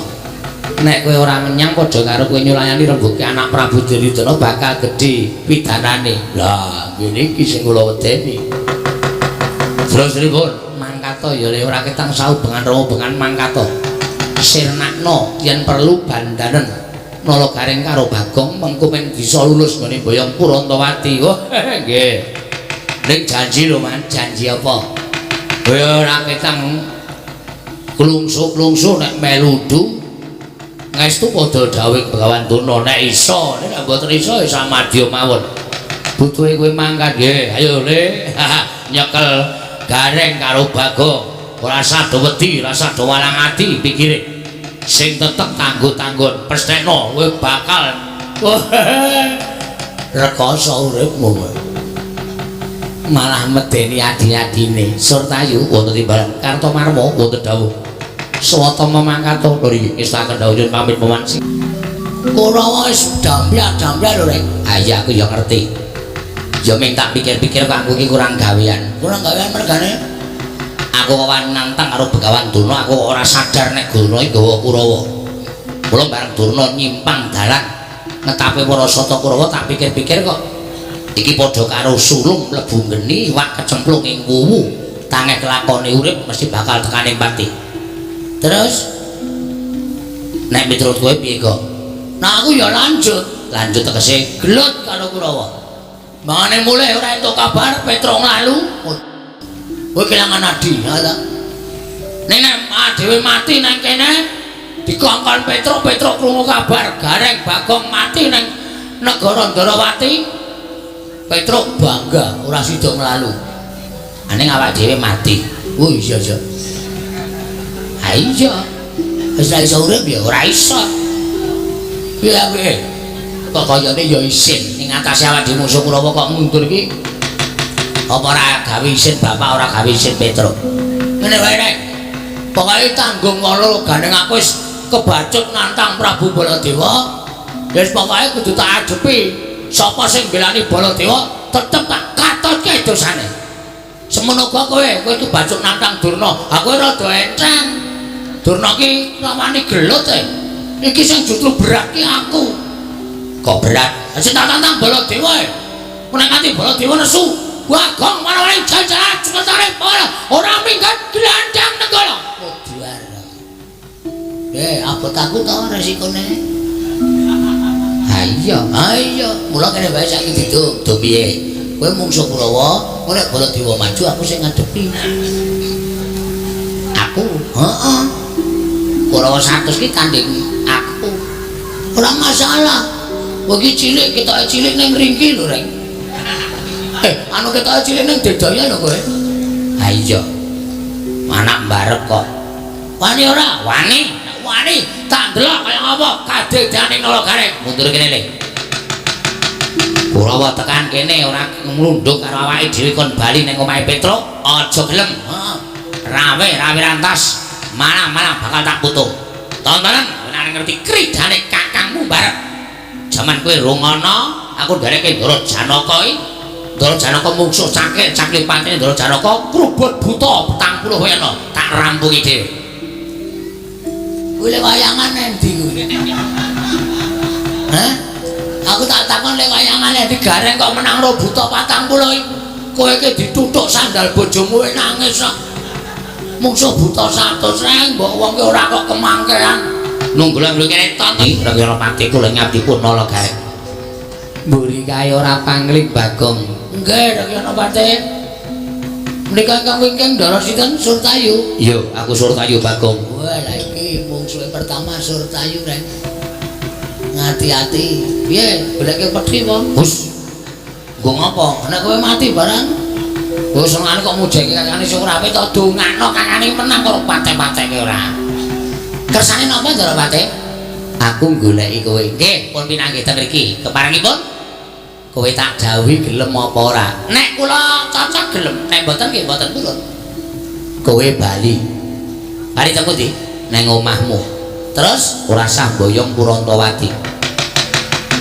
Nek kowe ora menyang padha karo kowe nyulayani rembuke anak Prabu Duryudana bakal gedhe pidanane. Lah, ngene iki sing kula wedeni. Terus pripun? Mangkata ya le ora ketang saubengan robengan mangkata. Sirnakno yen perlu bandanen Nala Gareng karo Bagong mengko men bisa lulus nggone Boyong Purantawati. Oh, nggih. Ning janji lho, Man, janji apa? Kowe ora ketang klungsu-klungsu nek meludu ngestu padha dawuh Begawan Durna nek iso, nek mboten iso ya samadya mawon. Butuhe kowe mangkat nggih, ayo Le. Nyekel Gareng karo Bagong. Ora usah do wedi, ora usah do walang ati pikire. Sing tetep tanggo-tanggon, pestekno kowe bakal rekoso uripmu kowe. Malah medeni adi-adine. Surtayu wonten timbalan Kartomarma wonten dawuh. Swatama mangkata lho iki ngestakaken dawuh nyuwun pamit paman. Kurawa wis damblak-damblak lho rek. Ah iya aku ya ngerti. Ya ming tak pikir-pikir kok aku iki kurang gawean. Kurang gawean mergane? Aku kok wani nantang karo Begawan Durna, aku ora sadar nek Durna iki nggawa Kurawa. Mula bareng Durna nyimpang dalan ngetape para sata Kurawa tak pikir-pikir kok iki padha karo sulung mlebu geni iwak kecemplung ing wuwu. Tangeh kelakone urip mesti bakal tekane pati. Terus nek miturut kowe piye kok? Nah aku ya lanjut. Lanjut tegese gelut karo Kurawa. Mangane mulih ora entuk kabar Petruk lalu. Kowe kelangan adi, ya ta? Ning nek dhewe mati nang kene dikongkon Petruk, Petruk krungu kabar Gareng Bagong mati nang negara Ndrawati. Petruk bangga ora sida nglalu. Ane awak dhewe mati. Oh iya iya. Ha iya. Wis ra iso urip ya ora iso. Piye piye? Kok kayane ya isin ning atase awak dhewe musuh Kurawa kok mundur iki. Apa ora gawe isin bapak ora gawe isin Petruk. Ngene wae rek. Pokoke tanggung ngono gandeng aku wis kebacut nantang Prabu Baladewa. Wis pokoke kudu tak adepi. Sapa sing mbelani Baladewa tetep tak katutke dosane. Semono uga kowe, kowe kebacut nantang Durna. Aku rada enteng. Durna ki rawani gelut e. Iki sing justru berat ki aku. Kok berat? Sing tak tantang Baladewa e. Nek nganti Baladewa nesu, Bagong marane jajaran seketare ora minggat glandang negara. Modar. Abot aku to resikone. Ha iya, ha iya, mula kene wae saiki didum, do piye? Kowe mungsuh Kurawa, kowe nek Baladewa maju aku sing ngadepi. Aku, heeh. Kurawa 100 ki tanding aku. Ora masalah. Kowe iki cilik, ketoke cilik ning ringki lho, Reng. Anu ketoke cilik ning Dedaya lho kowe. Ha iya. Anak mbarep kok. Wani ora? Wani. Wani, tak delok kaya ngapa kadedane Nala Gareng. Mundur kene le. Kurawa tekan kene ora nglunduk karo awake dhewe kon bali ning omahe Petruk, aja gelem. Heeh. Rawe, rawe rantas. Malah-malah bakal tak putu. Tontonan nek ngerti kridane kakangmu barep. Jaman kowe rungono, aku ndereke Ndara Janaka iki. Ndara Janaka mungsuh cakil, cakil patine Ndara Janaka krubut buta 40 wena, tak rampungi dhewe. Kuwi le wayangan endi kuwi? Hah? Aku tak takon le wayangan endi Gareng kok menang ro buta 40 iku. Kowe iki dituthuk sandal bojomu nangis kok. Mungsuh buta 100 reng mbok wong ki ora kok kemangkean. Nunggu lho kene tonton. Renggyana Pati kula ngabdi pun Nala Gareng. Mburi kae ora pangling Bagong. Nggih, Renggyana Pati. Menika ingkang wingking Ndara sinten? Surtayu. Iya, aku Surtayu Bagong. Wah, lha iki mungsuhe pertama Surtayu, Reng. Ngati-ati. Piye? Goleke pedhi apa? Hus. Nggo ngopo? Nek kowe mati barang. Kowe senengane kok mujeki kakane sing ora apik to dongakno kakane menang karo pate-pateke ora. Kersane napa Ndara Pati? Aku goleki kowe. Nggih, pun pinanggih teng mriki. Keparengipun kowe tak dawuhi gelem apa ora? Nek kula cocok gelem, nek mboten nggih mboten purun. Kowe bali. Bali teng pundi? Nang omahmu. Terus ora sah boyong Purantawati.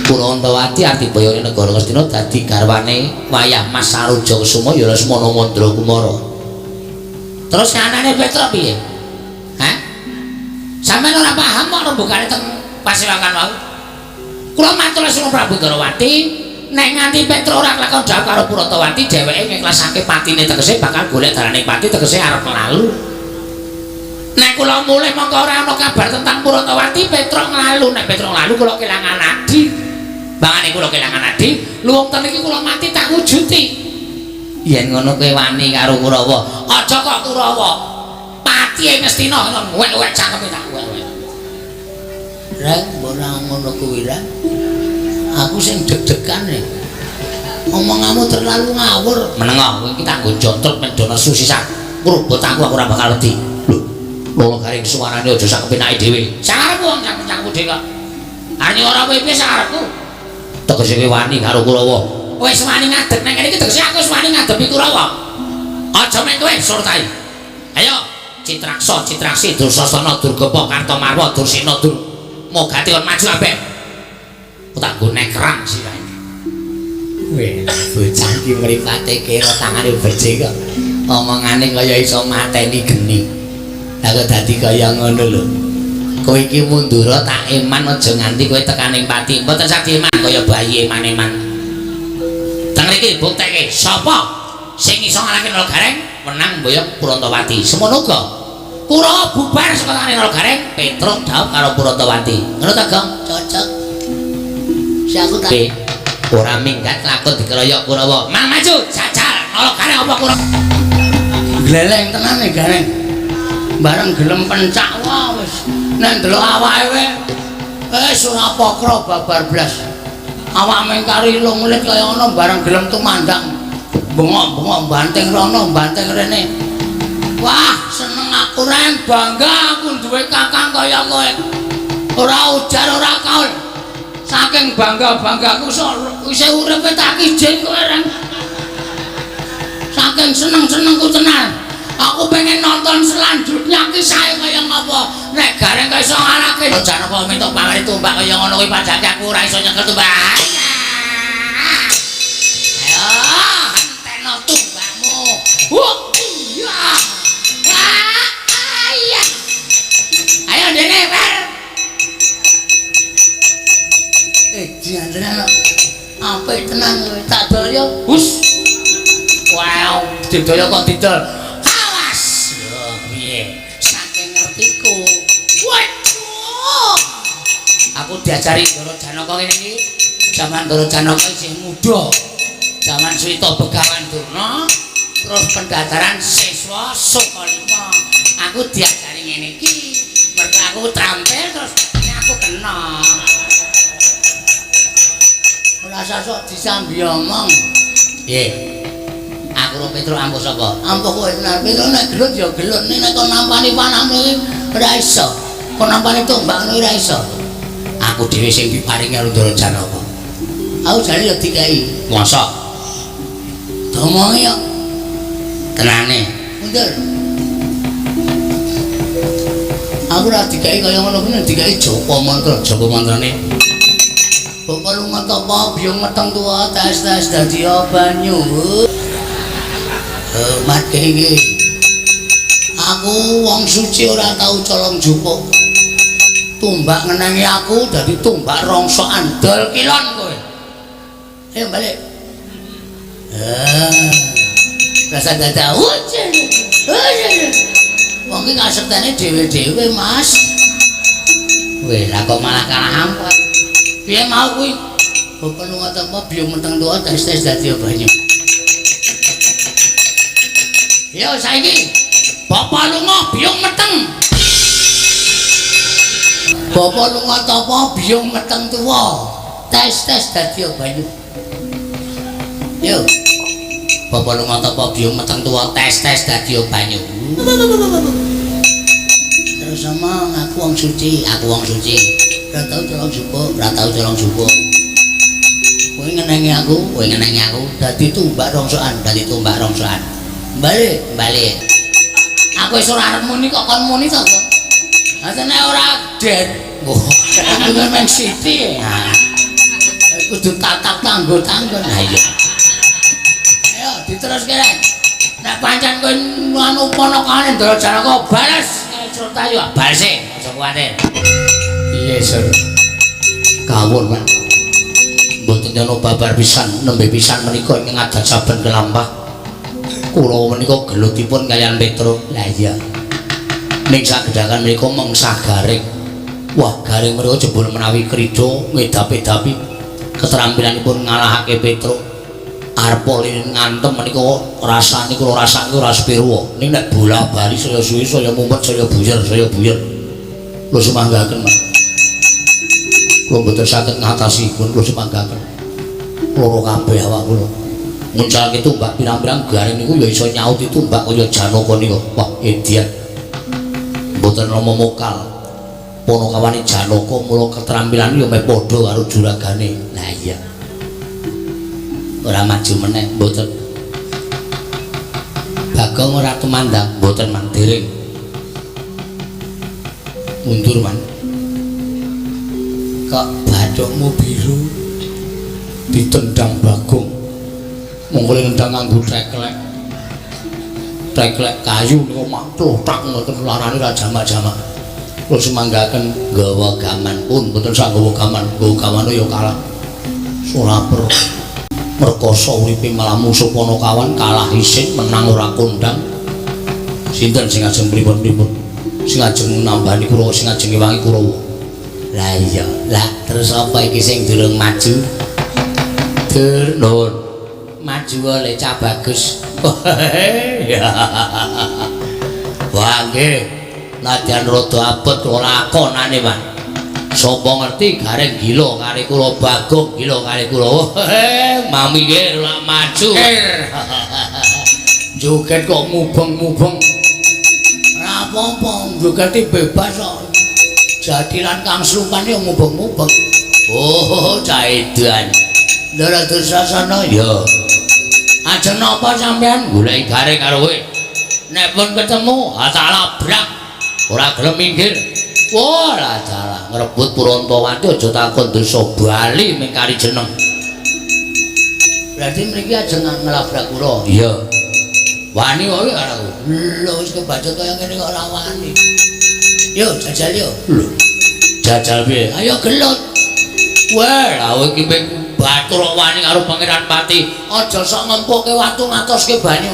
Purantawati arti boyone negara Ngastina dadi garwane wayah Mas Saroja Kusuma ya Lesmana Mandra Kumara. Terus kanane Petruk piye? Hah? Sampeyan ora paham kok rembugane teng pasewakan wau. Kula matur Lesmana Prabu Darawati, nek nganti Petruk ora kelakon dhawuh karo Purantawati, dheweke ngiklasake patine tegese bakal golek dalane pati tegese arep nglalu. Nek kula mulih mongko ora ana kabar tentang Purantawati, Petruk nglalu. Nek Petruk nglalu kula kelangan adi. Bangane kula kelangan adi, luwung ten iki kula mati tak wujuti. Yen ngono kowe wani karo Kurawa. Aja kok Kurawa. Pati Ngastina ngono wek-wek cangkeme tak wek-wek. Reng, ora ngono kuwi ra. Aku sing deg-degan e. Omonganmu terlalu ngawur. Menengah kowe iki tak nggo jontrok men do nesu sisan. Ngrubut aku ora bakal wedi. Lho, Nala Gareng suarane aja sak kepenake dhewe. Sakarepku wong cangkem-cangkemku dhewe kok. Arep ora piye sakarepku. Tegese kowe wani karo Kurawa. Wis wani ngadeg nang kene iki tegese aku wis wani ngadepi Kurawa. Aja mek kowe Surtayu. Ayo Citraksa, Citraksi, Dursasana, Durgapa, Kartamarwa, Dursena, Dur Mogati kon maju kabeh. Aku tak nggo nekrang sirahe. Weh, bocah iki mripate kira tangane becik kok. Omongane kaya iso mateni geni. Lah kok dadi kaya ngono lho. Kowe iki mundura tak eman aja nganti kowe tekaning pati. Mboten sah dieman kaya bayi eman-eman. Teng mriki buktekke sapa sing iso ngalahke Nala Gareng menang mboyong Purantawati. Semono uga Kurawa bubar saka tangane Nala Gareng, Petruk dhaup karo Purantawati. Ngono ta, Gong? Cocok. Si aku tak ora minggat lakon dikeroyok Kurawa. Mang maju, jajal Nala Gareng apa Kurawa? Gleleng tenan e Gareng. Bareng gelem pencak wah wis. Nek ndelok awake wae wis ora pokro babar blas. Awak mengkari lunglit kaya ngono bareng gelem tumandang. Bengok-bengok banting rono, banting rene. Wah, seneng aku Reng, bangga aku duwe kakang kaya kowe. Ora ujar ora kaul. Saking bangga-banggaku sok isih uripe tak ijin kowe Reng. Saking seneng-senengku tenan. Aku pengen nonton selanjutnya kisahe kaya ngapa. Nek Gareng kok iso ngalahke Janaka minta pamrih tumbak kaya ngono kuwi padake aku ora iso nyekel tumbak. Ayo, enteno tumbakmu. Wah, iya. Wah, iya. Ayo dene, Wer. Jian tenan kok. Apik tenan kowe. Tak dol yo. Hus. Wow, didol kok didol. Awas. Lho, piye? Saking ngertiku. Waduh. Aku diajari Ndara Janaka ngene iki. Jaman Ndara Janaka isih muda. Jaman Swita Begawan Durna, terus pendadaran siswa Sukalima. Aku diajari ngene iki. Mergo aku trampil terus aku kena. Ora sasok disambi omong. Piye? Aku ro Petro ampuh sapa? Ampuh kowe tenan. Petro nek gelut ya gelut, nek kon nampani panahmu iki ora iso. Kon nampani tombak ngono ora iso. Aku dhewe sing diparingi karo Ndara Janaka. Aku jane ya dikai. Mosok? Domongi yo. Tenane. Mundur. Aku ora dikai kaya ngono kuwi, dikai japa mantra, japa mantrane. Bapak lunga tapa biyung meteng tuwa tes-tes dadi banyu. Mat iki. Aku wong suci ora tau colong jupuk. Tumbak ngenengi aku dadi tumbak rongsokan dol kilon kowe. Ayo balik. Rasa dadak. Wong iki kasektene dhewe-dhewe, Mas. Weh, lah kok malah kalah ampat. Piye mau kuwi? Bapak lunga tapa biyung meteng tuwa tes-tes dadi banyu. Yo saiki Bapak lunga biyung meteng. Bapak lunga tapa biyung meteng tuwa tes-tes dadi banyu. Yo. Bapak lunga tapa biyung meteng tuwa tes-tes dadi banyu. Terus sama aku wong suci, aku wong suci. Ora tau colong jupuk, ora tau colong jupuk. Kowe ngenengi aku, kowe ngenengi aku dadi tumbak rongsokan, dadi tumbak rongsokan. Balik, balik. Aku wis ora arep muni kok kon muni to kok. Lah nek ora den. Oh, aku men siti. Nah. Kudu tatap tanggo-tanggo. Lah iya. Ayo diteruske rek. Nek pancen kowe anu ponakane Ndara Janaka bales Surtayu, balese aja kuwatir. Iya, Sur. Kawon, Pak. Mboten ana babar pisan, nembe pisan menika ingkang adat saben kelampah. Kula menika gelutipun kaliyan Petro. Lah iya. Ning sagedhakan menika mengsah garing. Wah, garing menika jebul menawi krida ngedap-edapi ketrampilanipun ngalahake Petro. Arpa lilin ngantem menika rasane kula rasake ora sepirwa. Ning nek bola-bali saya suwi saya mumet saya buyer saya buyer. Kula sumanggaken, Mas. Kula mboten saged ngatasi pun kula sumanggaken. Loro kabeh awak kula. Nguncalke tumbak pirang-pirang garing niku ya iso nyauti tumbak kaya Janaka niku. Wah, edian. Mboten rama mokal. Panakawane Janaka mula ketrampilan ya meh padha karo juragane. Lah iya. Ora maju meneh mboten. Bagong ora tumandang mboten mang dereng. Mundur, Man. Kok bathukmu biru ditendang Bagong. Monggo nendang nganggo teklek. Teklek kayu niku mak tlothak ngoten larane ra jamak-jamak. Kula sumanggaken nggawa gaman pun mboten sak nggawa gaman, nggawa gamane ya kalah. Ora merkosa uripe malah musuh Panakawan kalah isin menang ora kondang. Sinten sing ajeng pripun-pripun? Sing ajeng nambani Kurawa, sing ajeng ngewangi Kurawa. Lah iya, lah terus apa iki sing durung maju? Dur, nuwun. Maju oleh cah bagus. Wah nggih, nadyan rada abot lakonane, Pak. Sapa ngerti gareng gila kali kula Bagong gila kali kula. Mami nggih lak maju. Joget kok mubeng-mubeng. Ora apa-apa, jogete bebas kok. Jatilan kang slupan yo mubeng-mubeng. Oh, cah edan. Ndara Dursasana ya. Ajeng napa sampean goleki gareng karo kowe? Nek pun ketemu, ha tak labrak. Ora gelem minggir. Wah, lah dalah ngrebut Purontowati aja takon desa Bali ming kari jeneng. Berarti mriki ajeng nglabrak kula. Iya. Wani wae karo aku. Lho wis kebacut kaya ngene kok ora wani. Yo jajal yo. Lho. Jajal piye? Ayo gelut. Wah, lha iki ping Batur wani karo Pangeran Pati. Aja sok ngempuke watu ngatoske banyu.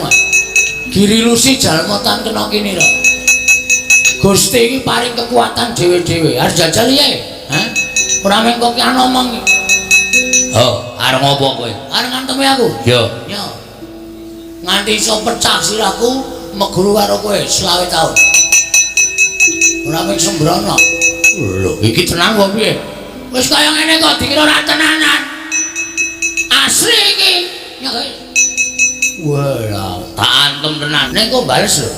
Girilusi jalma tan kena kinira. Gusti iki paring kekuatan dhewe-dhewe. Arep jajal piye? Hah? Ora mung kok ngomong. Oh, arep ngopo kowe? Arep ngantemi aku. Yo. Yo. Nganti iso pecah sirahku meguru karo kowe 25 taun. Ora mung sembrono. Lho, iki tenan kok piye? Wis kaya ngene kok dikira ora tenanan. Asli iki. Ya kowe. Wah, tak antem tenan. Nek kok bales lho.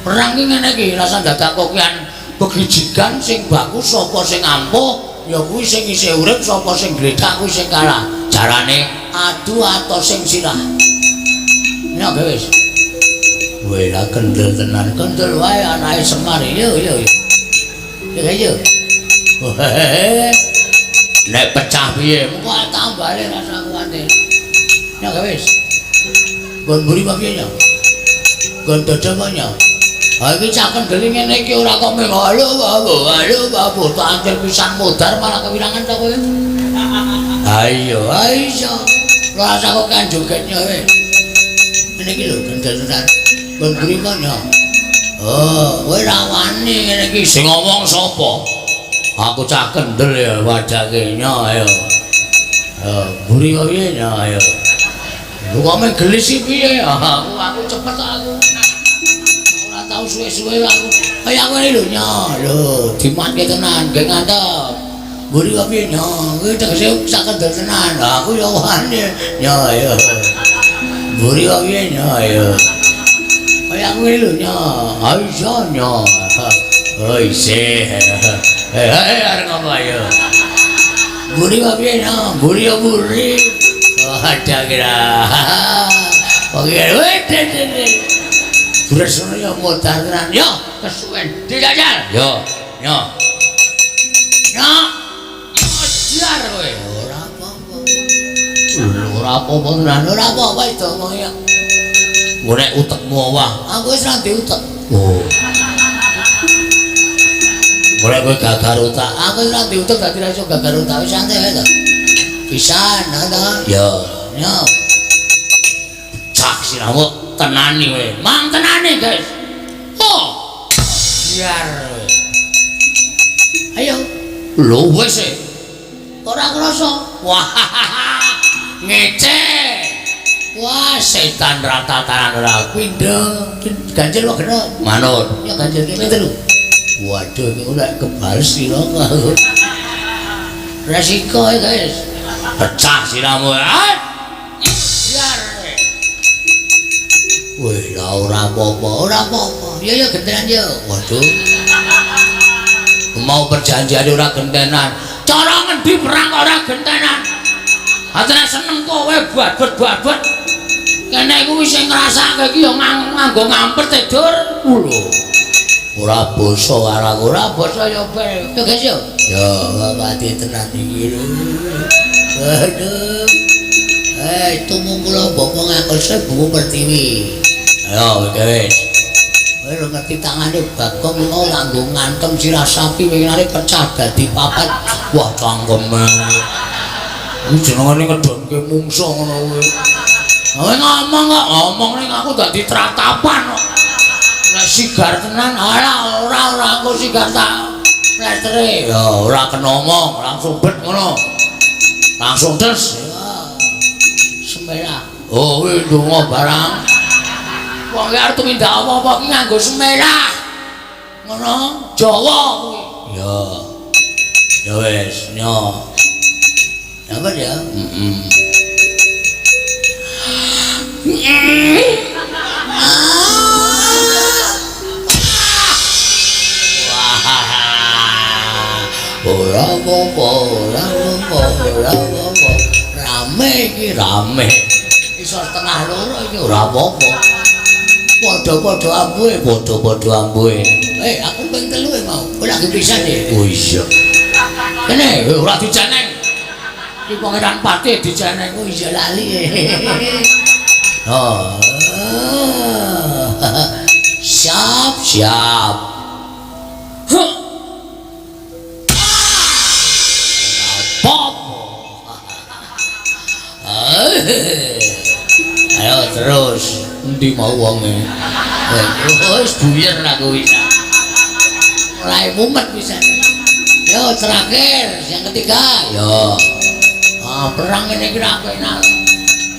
Perang iki ngene iki, rasa dadak kokian begijigan sing bagus sapa sing ampuh, ya kuwi sing isih urip, sapa sing gledak kuwi sing kalah. Carane adu atos sing sirah. Ya wis. Weh, lah kendel tenan, kendel wae anake Semar. Yo yo yo. Yo yo. Nek pecah piye? Mengko tambale rasa kuwate. Ya wis. Nggon mburi apa piye ya? Nggon dada apa ya? Ha iki cah kendel ngene iki ora kok mung halo babu, halo babu, tak antil pisan modar malah kewirangan ta kowe. Ayo, ayo. Rasa kok kan jogetnya kowe. Ngene iki lho kendel tenan. Nggon mburi apa ya? Oh, kowe ra wani ngene iki. Sing ngomong sapa? Aku cah kendel ya wajake nya ayo. Mburi kok piye nya ayo. Lho kok men gelis iki piye? Aku cepet aku. Ora tau suwe-suwe aku. Kaya aku ngene lho nya. Lho, dimatke tenan, nggih ngantep. Mburi kok piye nya? Kuwi tegese sak kendel tenan. Lah aku ya wani nya ayo. Mburi kok piye nya ayo. Kaya aku ngene lho nya. Ha iya nya. Oh isih. Eh, arep ngopo ayo. Mburi kok piye nya? Mburi ya mburi. Oh, ada kira. Oke, weh, deh. Bresone ya modar tenan. Yo, kesuwen. Dijajal. Yo, yo. Yo. Ajar kowe. Ora apa-apa. Ora apa-apa tenan. Ora apa-apa itu ngomong ya. Golek utekmu owah. Aku wis ra ndek utek. Oh. Golek kowe gagar utak. Aku wis ra ndek utek dadi ra iso gagar utak. Wis santai wae to. Pisan, ta? Ya, ya. Cak sirahmu tenani kowe. Mang tenani, guys. Oh. Biar. Ayo. Lho wis e. Ora krasa. Wah. Ngece. Wah, setan rata-tataran ora pindho. Ganjil wae genep. Manut. Ya ganjil kene telu. Waduh, iki ora kebales sira aku. Resiko e, guys. Pecah sirahmu. Biar. Wih, lah ora apa-apa, ora apa-apa. Ya ya gentenan yo. Waduh. Mau perjanjian ora gentenan. Cara ngendi perang ora gentenan? Atene seneng kowe babet-babet. Kene iku wis sing ngrasake iki ya nganggo ngampet e, Dur. Lho. Ora basa karo aku, ora basa ya ben. Yo guys yo. Ya mati tenan iki lho. Aduh. Tumung kula bapak ngakon sebu pertiwi. Ayo wis. Kowe lho ngerti tangane Bagong mau nganggo ngantem sirah sapi winginane pecah dadi papat. Wah cangkeme. Kuwi jenengane ngedonke mungsuh ngono kuwi. Kowe ngomong kok, ngomong ning aku dadi tratapan kok. Nek sigar tenan, ora ora ora aku sigar tak plestere. Ya ora kena omong, langsung bet ngono. Langsung des. Semerah. Oh, kuwi ndonga barang. Wong ki arep tumindak apa-apa ki nganggo semerah. Ngono, Jawa kuwi. Ya. Ya wis, nyo. Apa ya? Heeh. Wah. Ora apa-apa, ora apa-apa, ora apa-apa. Rame iki, rame. Iso setengah loro iki ora apa-apa. Padha-padha ambuhe, padha-padha ambuhe. Aku ping telu mau. Ora lagi pisan iki. Oh iya. Kene ora diceneng. Iki Pangeran Patih diceneng. Oh iya lali. Oh. Siap, siap. Huh. Apa-apa. Ayo terus. Endi mau wonge? Wis buyer aku wis. Mulai mumet bisa. Yo terakhir yang ketiga. Yo. Ah, perang ini kira penak.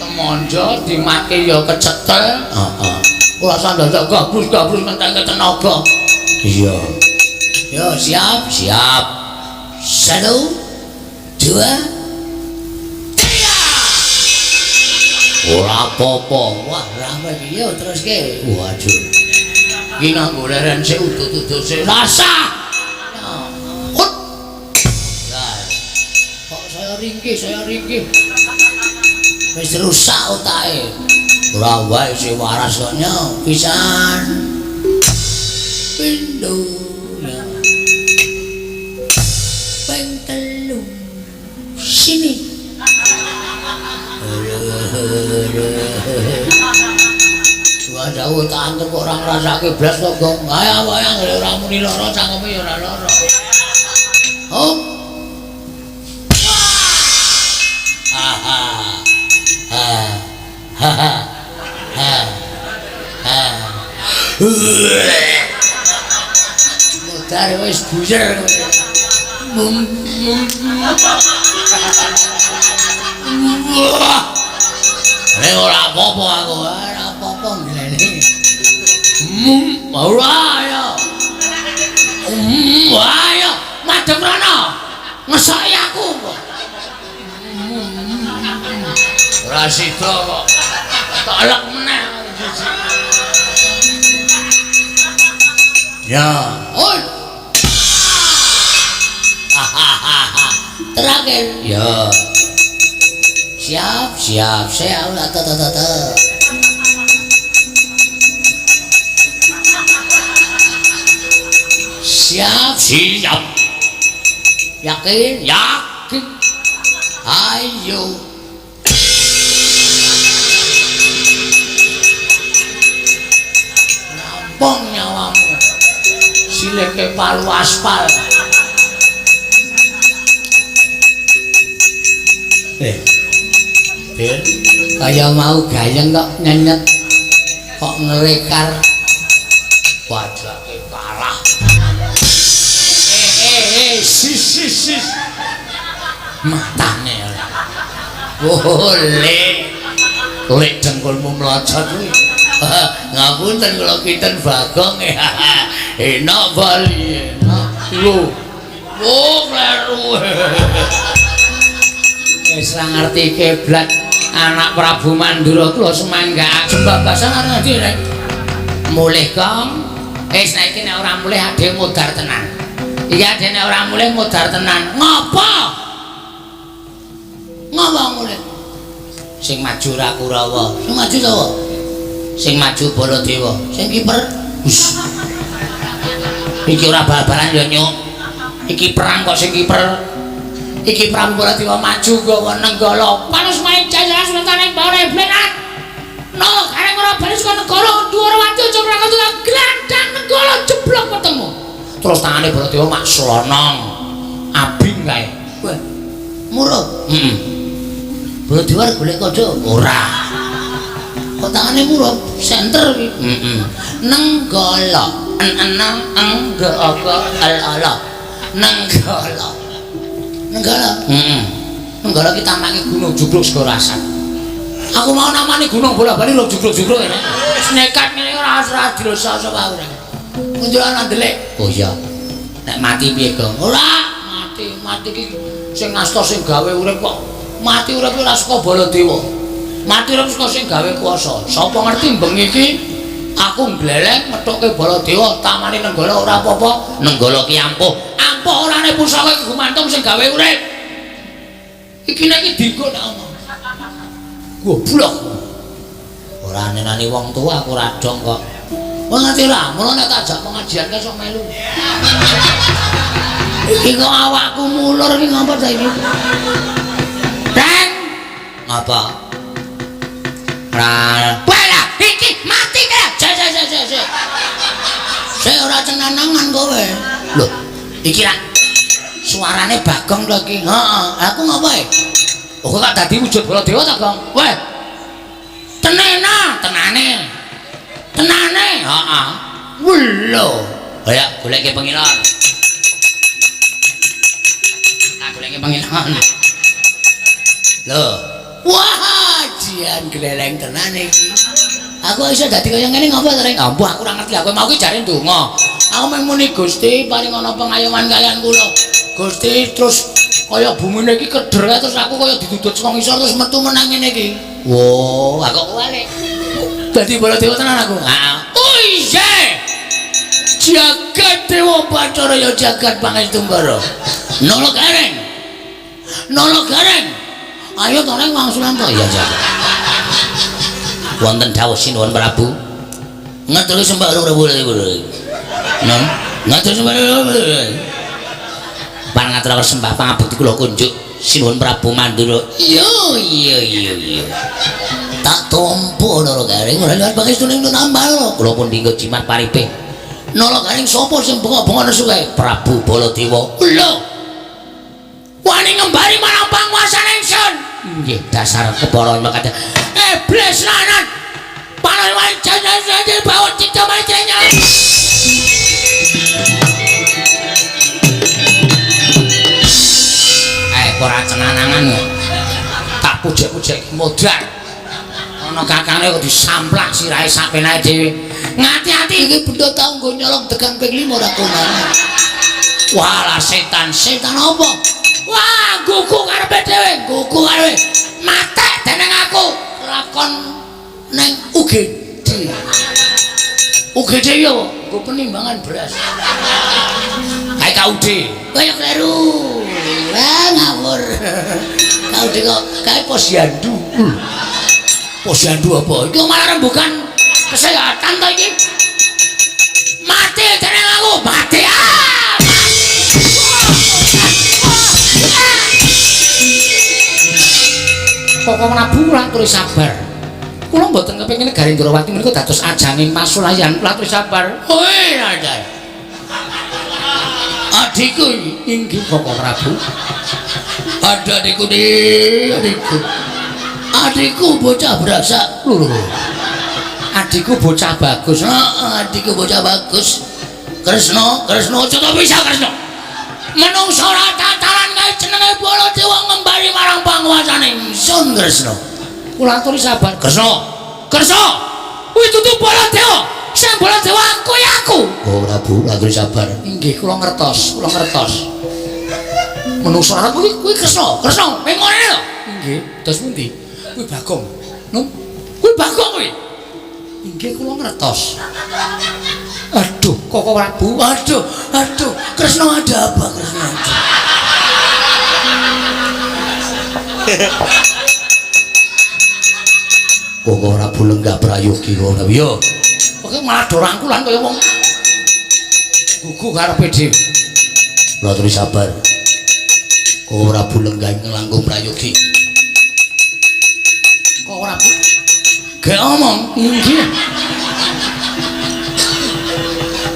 Temonjo dimati yo kecetel. Heeh. Ora usah ndak gabrus-gabrus ngentekke tenaga. Iya. Yo siap, siap. 1 2 3. Ora apa-apa. Wah, rame iki yo teruske. Waduh. Iki nganggo leren sik udut-udut sik. Rasah. Hut. Lah. Kok saya ringkih, saya ringkih. Wis rusak otake. Ora wae sing waras kok nyo pisan. Pindho ya. Ping 3. Sini. Wah, jauh tak anter kok ora ngrasake blas kok, Gong. Ayo wayang ora muni lara cangkeme ya ora lara. Hop. Ha ha. Ha. Ha ha. Ha. Ha. Modar wis buyer. Mum mum. Nek ora apa-apa aku, ora apa-apa nglene. Ora ya. Ayo, madhep rono. Ngesoki aku kok. Ora sida kok. Tak elek meneh. Ya. Oi. Terakhir. Ya. Siap, siap, siap. Ta ta ta ta. Siap, siap. Yakin, yakin. Ayo. Nampung nyawamu. Sileke palu aspal. Bir, kaya mau gayeng kok nyenyet, kok ngerekar, wajahke kalah. Sis sis sis, matane ora. Boleh, lek dengkulmu mlocot kuwi. Ngapunten kula kinten Bagong. Enak bali, enak. Lho, oh kleru. Wis ra ngerti kiblat anak Prabu Mandura kula semangga jembabasan arep ngendi rek mulih Gong wis nek iki nek ora mulih adhe modar tenan iki adhe nek ora mulih modar tenan ngopo ngopo mulih sing maju ra Kurawa sing maju sapa sing maju Baladewa sing kiper wis iki ora bal-balan ya nyuk iki perang kok sing kiper iki Prabu Baladewa maju gawa Nenggala. Panus main jaya sultane bare blenat. No, kareng ora bali saka negara Dwarawati aja ora ketukan glandang Nenggala jeblok ketemu. Terus tangane Baladewa mak slonong. Abing kae. Wah. Murup. Heeh. Baladewa golek kodho? Ora. Kok tangane murup? Senter iki. Heeh. Nenggala. En-enang eng g o g l l. Nenggala. Nenggala. Heeh. Nenggala ki tamake gunung jugruk segara asat. Aku mau namani gunung bola-bali lho jugruk-jugruk ngene. Wis nekat ngene ora ora dirasa sapa ora. Munduran ndelik. Oh iya. Nek mati piye, Gong? Ora, mati, mati ki sing ngasta sing gawe urip kok. Mati urip ora saka Baladewa. Mati urip saka sing gawe kuasa. Sapa ngerti bengi iki aku ngleleng methuke Baladewa tamane Nenggala ora apa-apa. Nenggala ki ampuh. Ampuh orane pusaka iki gumantung sing gawe urip. Iki nek iki dienggo nek omong. Goblok. Ora nenani wong tuwa aku ora dong kok. Wong ngerti ora? Mula nek tak jak pengajian ki sok melu. Iki kok awakku mulur iki ngopo ta iki? Deng. Ngapa? Ra. Walah, iki mati kae. Sik sik sik sik. Sik ora cenanangan kowe. Lho, iki ra suarane Bagong to iki. Heeh, aku ngopo e? Oh kok dadi wujud Baladewa ta, Gong? Weh. Tenena, tenane. Tenane, heeh. Lho. Ayo goleke pengilon. Tak goleke pengilon. Lho. Wah, jian gleleng tenan iki. Aku iso dadi kaya ngene ngopo to, Reng? Ampuh aku ora ngerti. Aku mau ki jare ndonga. Aku mung muni Gusti paring ana pengayoman kalian kula. Gusti terus kaya bumine iki keder kae terus aku kaya didudut saka ngisor terus metu menang ngene iki. Wo, aku kok walik. Dadi Baladewa tenan aku. Heeh. Oh iya. Jagat Dewa Bathara ya jagat Pangestu Mbara. Nolo Gareng. Nolo Gareng. Ayo to Reng wangsulan to. Iya, jagat. Wonten dawuh Sinuwun Prabu. Ngaturi sembah Prabu. Non, ngaturi sembah. Parang ngaturaken sembah pangabekti kula kunjuk Sinuwun Prabu Mandura. Iya, iya, iya, iya. Tak tompo Nolo Gareng ora liwat pangestune nambal. Kula pun dinggo jimat paripe. Nolo Gareng sapa sing bengok-bengok nesu kae? Prabu Baladewa. Lho. Wani ngembari marang panguasane ingsun. Nggih, dasar kepara mekaten. Iblis lanang. Pahlawan jane bawa cita macenya. Ora cenanangan ya. Tak pujek-pujek modar. Ana kakane kok disamplak sirahe sak penake dhewe. Ngati-ati iki benda tau nggo nyolong degan ping 5 ora konangan. Walah setan, setan apa? Wah, gugu karepe dhewe, gugu karepe. Matek dening aku lakon ning UGD. UGD yo nggo penimbangan beras. Kae KUD. Kaya kleru. Wah, ngawur. KUD kok kae posyandu. Posyandu apa? Iki malah rembukan kesehatan to iki. Mati jeneng aku, mati. Ah! Koko Prabu kula aturi sabar. Kula mboten kepengin negari Ndrawati menika dados ajanging pasulayan. Kula aturi sabar. Hoi, ada. Adikku inggih Koko Prabu. Ada adikku nih, adikku. Adikku bocah berasak. Lho. Adikku bocah bagus. Heeh, adikku bocah bagus. Kresna, Kresna aja to bisa Kresna. Menungsa ora tataran kae jenenge Baladewa ngembari marang panguasane ingsun Kresna. Kula aturi sabar. Kresna. Kresna. Kuwi dudu Baladewa. Sing Baladewa aku ya aku. Oh Prabu, aturi sabar. Inggih, kula ngertos, kula ngertos. Menungsa ora kuwi kuwi Kresna. Kresna, ming ngene lho. Inggih, terus pundi? Kuwi Bagong. Num, kuwi Bagong kuwi. Inggih, kula ngertos. Aduh, Koko Prabu. Aduh, aduh, Kresna ada apa Kresna? Koko Prabu lenggah prayogi kok ora. Yo. Kok malah do rangkulan kaya wong gugu karepe dhewe. Kula aturi sabar. Koko Prabu lenggah ingkang langkung prayogi. Koko Prabu gek omong. Inggih.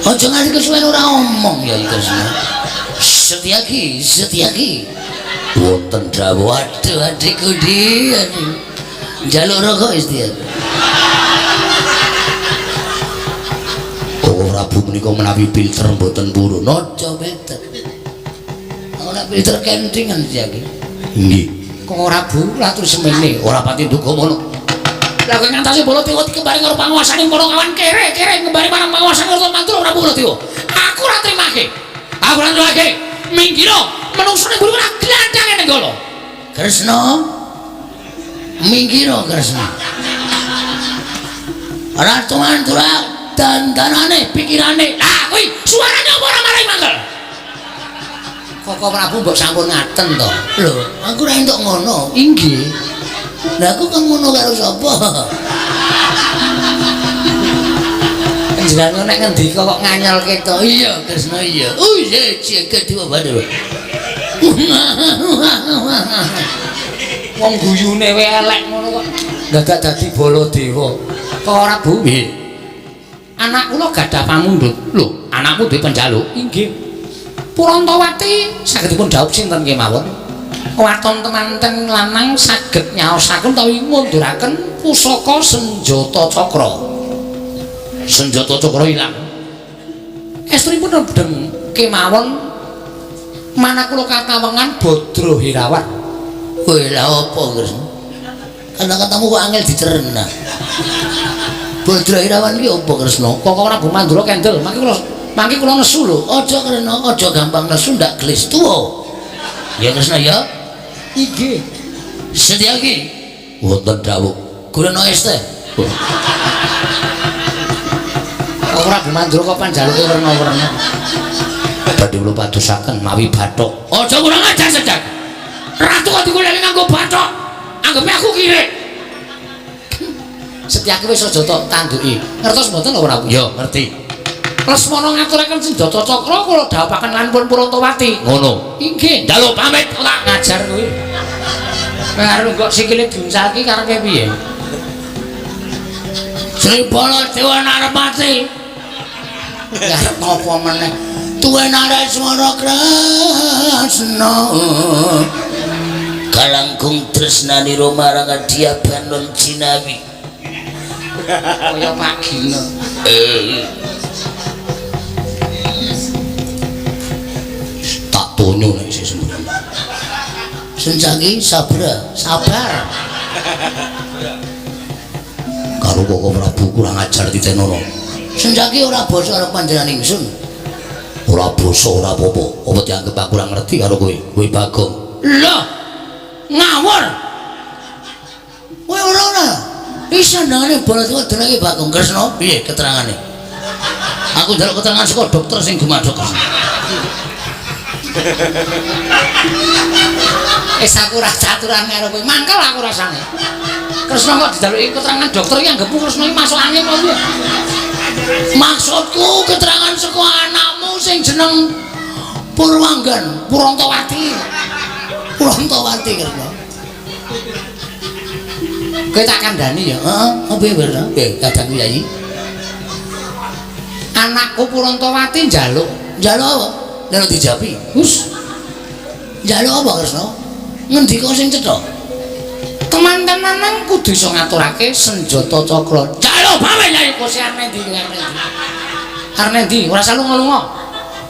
Aja nganti kesuwen ora omong ya Kresna. Setyaki, Setyaki. Wonten dawuh. Aduh adikku di, aduh. Njaluk rokok Setyaki. Koko Prabu menika menawi filter mboten purun. Aja filter. Ora filter kentingan Setyaki. Nggih. Koko Prabu kula aturi semene ora pati nduga ngono. Lah kowe ngantasi Baladewa dikembari karo panguasane para kawan kere-kere ngembari marang panguasane Kota Mantura Prabu Baladewa. Aku ora trimake. Aku ora trimake. Minggiro menungsone mburi ora glandhange Nenggala. Kresna. Minggiro Kresna. Ratu Mantura dandanane pikirane. Lah kuwi suarane apa ora marai mangkel? Koko Prabu mbok sampun ngaten to. Lho, aku ora entuk ngono. Inggih. Lah aku kok ngono karo sapa? Panjenengan nek ngendika kok nganyelke to. Iya, Kresna iya. Oh iya, jagat Dewa Bathara. Wong guyune wae elek ngono kok dadak dadi Baladewa. Kok ora Bu? Nggih. Anak kula gadah pamundhut. Lho, anakku duwe penjaluk. Inggih. Purantawati saged dipun dhaup sinten kemawon? Waton temanten lanang saged nyaosaken utawi ngunduraken pusaka senjata cakra. Senjata cakra ilang. Estunipun rendheng kemawon manah kula katawengan Badra Hirawan. Kowe lha apa, Kresna? Kata-katamu kok angel dicerna. Badra Hirawan ki apa, Kresna? Kok Prabu Mandura kendel, mangke kula nesu lho. Aja Kresna, aja gampang nesu ndak gelis tuwa. Ya Kresna ya. Inggih. Setyaki wonten dawuh. Gurana es teh. Kok Prabu Mandura kok panjaluke werna-werna. Badhe kula padosaken mawi bathok. Aja kurang ajar Setyaki. Ratu kok digoleki nganggo bathok. Anggepe aku kirik. Setyaki wis aja tok tanduki. Ngertos mboten lho Prabu? Ya, ngerti. Lesmana ngaturaken senjata cakra kula dhawuhaken lan pun Purantawati. Ngono. Inggih. Njaluk pamit ora ngajar kuwi. Kowe arep kok sikile diuncalki karepe piye? Sri Baladewa Narpati. Arep apa meneh? Tuwe Nareswara Kresna. Kalangkung tresnanira marang Adya Banon Jinawi. Kaya Pak Gino. Tak tonyo nek isih sembrono. Senjaki sabar, sabar. Karo Koko Prabu kurang ajar titenono. Senjaki ora basa karo panjenengan ingsun. Ora basa ora apa-apa. Apa dianggep aku ora ngerti karo kowe? Kowe Bagong. Lho. Ngawur. Kowe ora ora. Isa nangane Baladewa jenenge Bagong Kresna. Piye keterangane? Aku njaluk keterangan saka dokter sing gumadhok. Wis aku ora caturan karo kowe. Mangkel aku rasane. Kresna kok dijaluki keterangan dokter iki anggepku Kresna iki masuk angin apa piye? Maksudku keterangan saka anakmu sing jeneng Purwanggan, Purantawati. Purantawati Kresna. Kowe tak kandhani ya. Heeh, apa piye Kresna? Piye kadangku Yayi? Anakku Purantawati njaluk. Njaluk apa? Njaluk dijapi. Hus. Njaluk apa Kresna? Ngendika sing cetha. Teman-temanan kudu iso ngaturake senjata cakra. Njaluk pamit Yayi. Kose arep ndi arep ndi? Arep ndi? Ora usah lunga-lunga.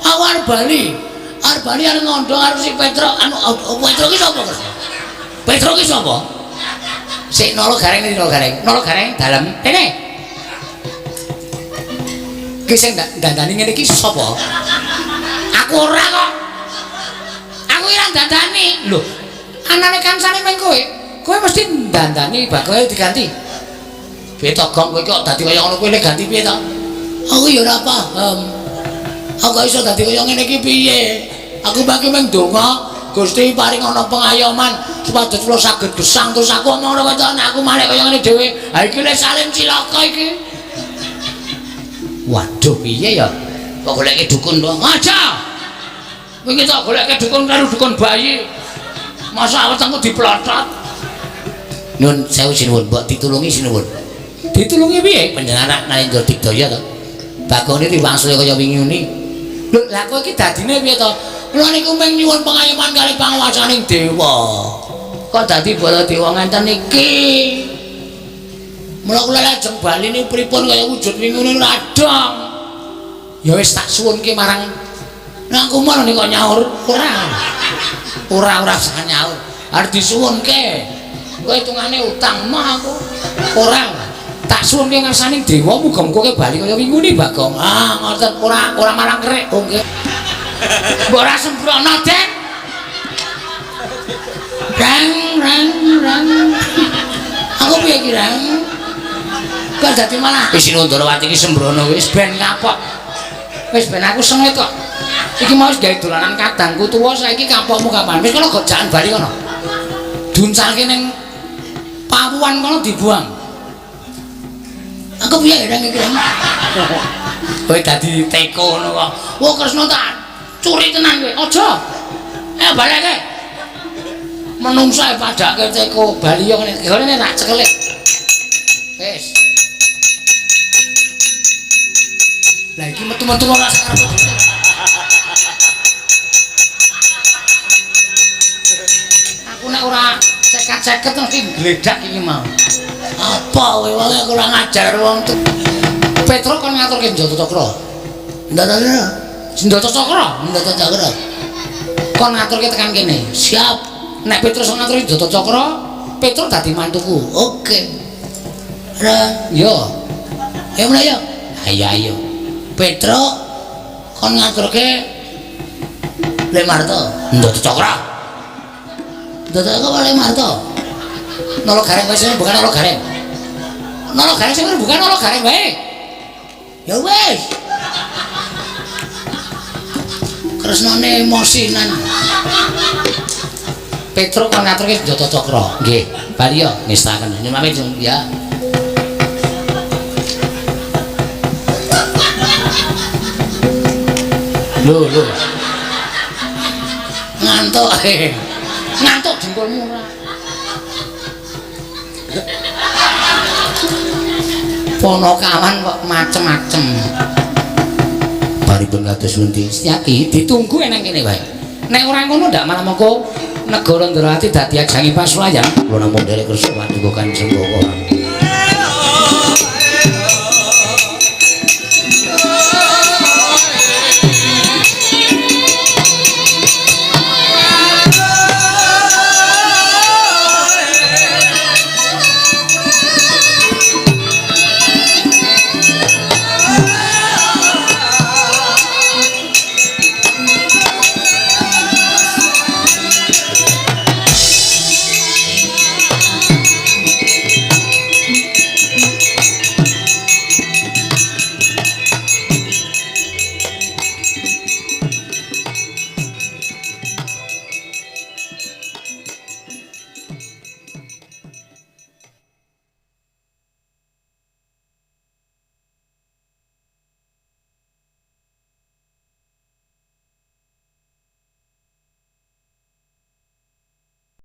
Aku arep bali. Arep bali arep ngondo karo si Petro. Anu Petro ki sapa Kresna? Petro ki sapa? Sik nolo gareng ndi nolo gareng? Nolo gareng dalem. Kene. Ki sing dandani ngene iki sapa? Aku ora kok. Aku ora dandani. Lho, anane kancane meng kowe. Kowe mesti dandani bakal diganti. Piye to Gong, kowe kok dadi kaya ngono kowe lek ganti piye to? Aku ya ora paham. Aku kok iso dadi kaya ngene iki piye? Aku bagi meng donga Gusti paring ana pengayoman supados kula saged gesang terus aku omong ngono kok aku malih kaya ngene dhewe. Ha iki le Salim cilaka iki. Waduh piye ya? Kok goleke dukun to? Aja. Wingi tak goleke dukun karo dukun bayi. Masa wetengku diplotot. Nyun sewu sinuwun, mbok ditulungi sinuwun. Ditulungi piye? Panjenengan Narendra Digdaya to. Bagone diwangsule kaya wingi ngene. Lho, lah kowe iki dadine piye to? Kula niku mung nyuwun pengayoman kalih panguwasaning dewa. Kok dadi Baladewa ngenten iki? Mula kula lajeng bali niku pripun kaya wujud wingi ngene ora dong. Ya wis tak suwunke marang nang kumono nek kok nyaur ora. Ora usah nyaur. Arep disuwunke. Kowe hitungane utang mah aku. Ora. Tak suwunke ngarsaning dewa muga-muga kowe bali kaya wingune Bagong. Ah, ngoten ora ora marang kerek. Oh nggih. Mbok ora sembrono, Den. Rang rang rang. Aku piye iki, Rang? Kok dadi malah wis Ndrawati iki sembrono wis ben kapok. Wis ben aku sengit kok. Iki mau wis gawe dolanan kadangku tuwa saiki kapokmu kapan? Wis kono gojakan bali kono. Duncalke ning pawuan kono dibuang. Aku piye Rang iki, Rang? Kowe dadi teko ngono kok. Wah, Kresna tak curi tenan kowe. Aja. Baleke. Menungsa padake teko bali yo ngene. Ngene tak cekelik. Wis. Lah iki metu-metu ora sakarepku. Cekat-ceket mesti gledak iki mau. Apa kowe wong kurang ajar wong tuh. Petro kon ngaturke Ndata Cakra. Ndata Cakra. Ndata Cakra, Ndata Cakra. Kon ngaturke tekan kene. Siap. Nek Petro iso ngaturke Ndata Cakra, Petro dadi mantuku. Oke. Ra, yo. Ayo mulai yo. Ayo ayo. Petro kon ngaturke Le Marto. Ndata Cakra. Ndata Cakra Le Marto. Nolo gareng wae sing bukan nolo gareng. Nolo gareng sing bukan nolo gareng wae. Ya wis. Kresnane emosinan. Petro kon ngaturke Ndata Cakra. Nggih, bali yo ngestaken. Nyuwun pamit ya. Lho, lho. Ngantuk. Ngantuk jempolmu ora. Ponokawan kok macem-macem. Paripun kados pundi? Setyaki ditunggu eneng kene wae. Nek ora ngono ndak malah mengko negara Ndrawati dadi ajange pasulayan. Kula namung nderek kersa paduka Kanjeng Bapak.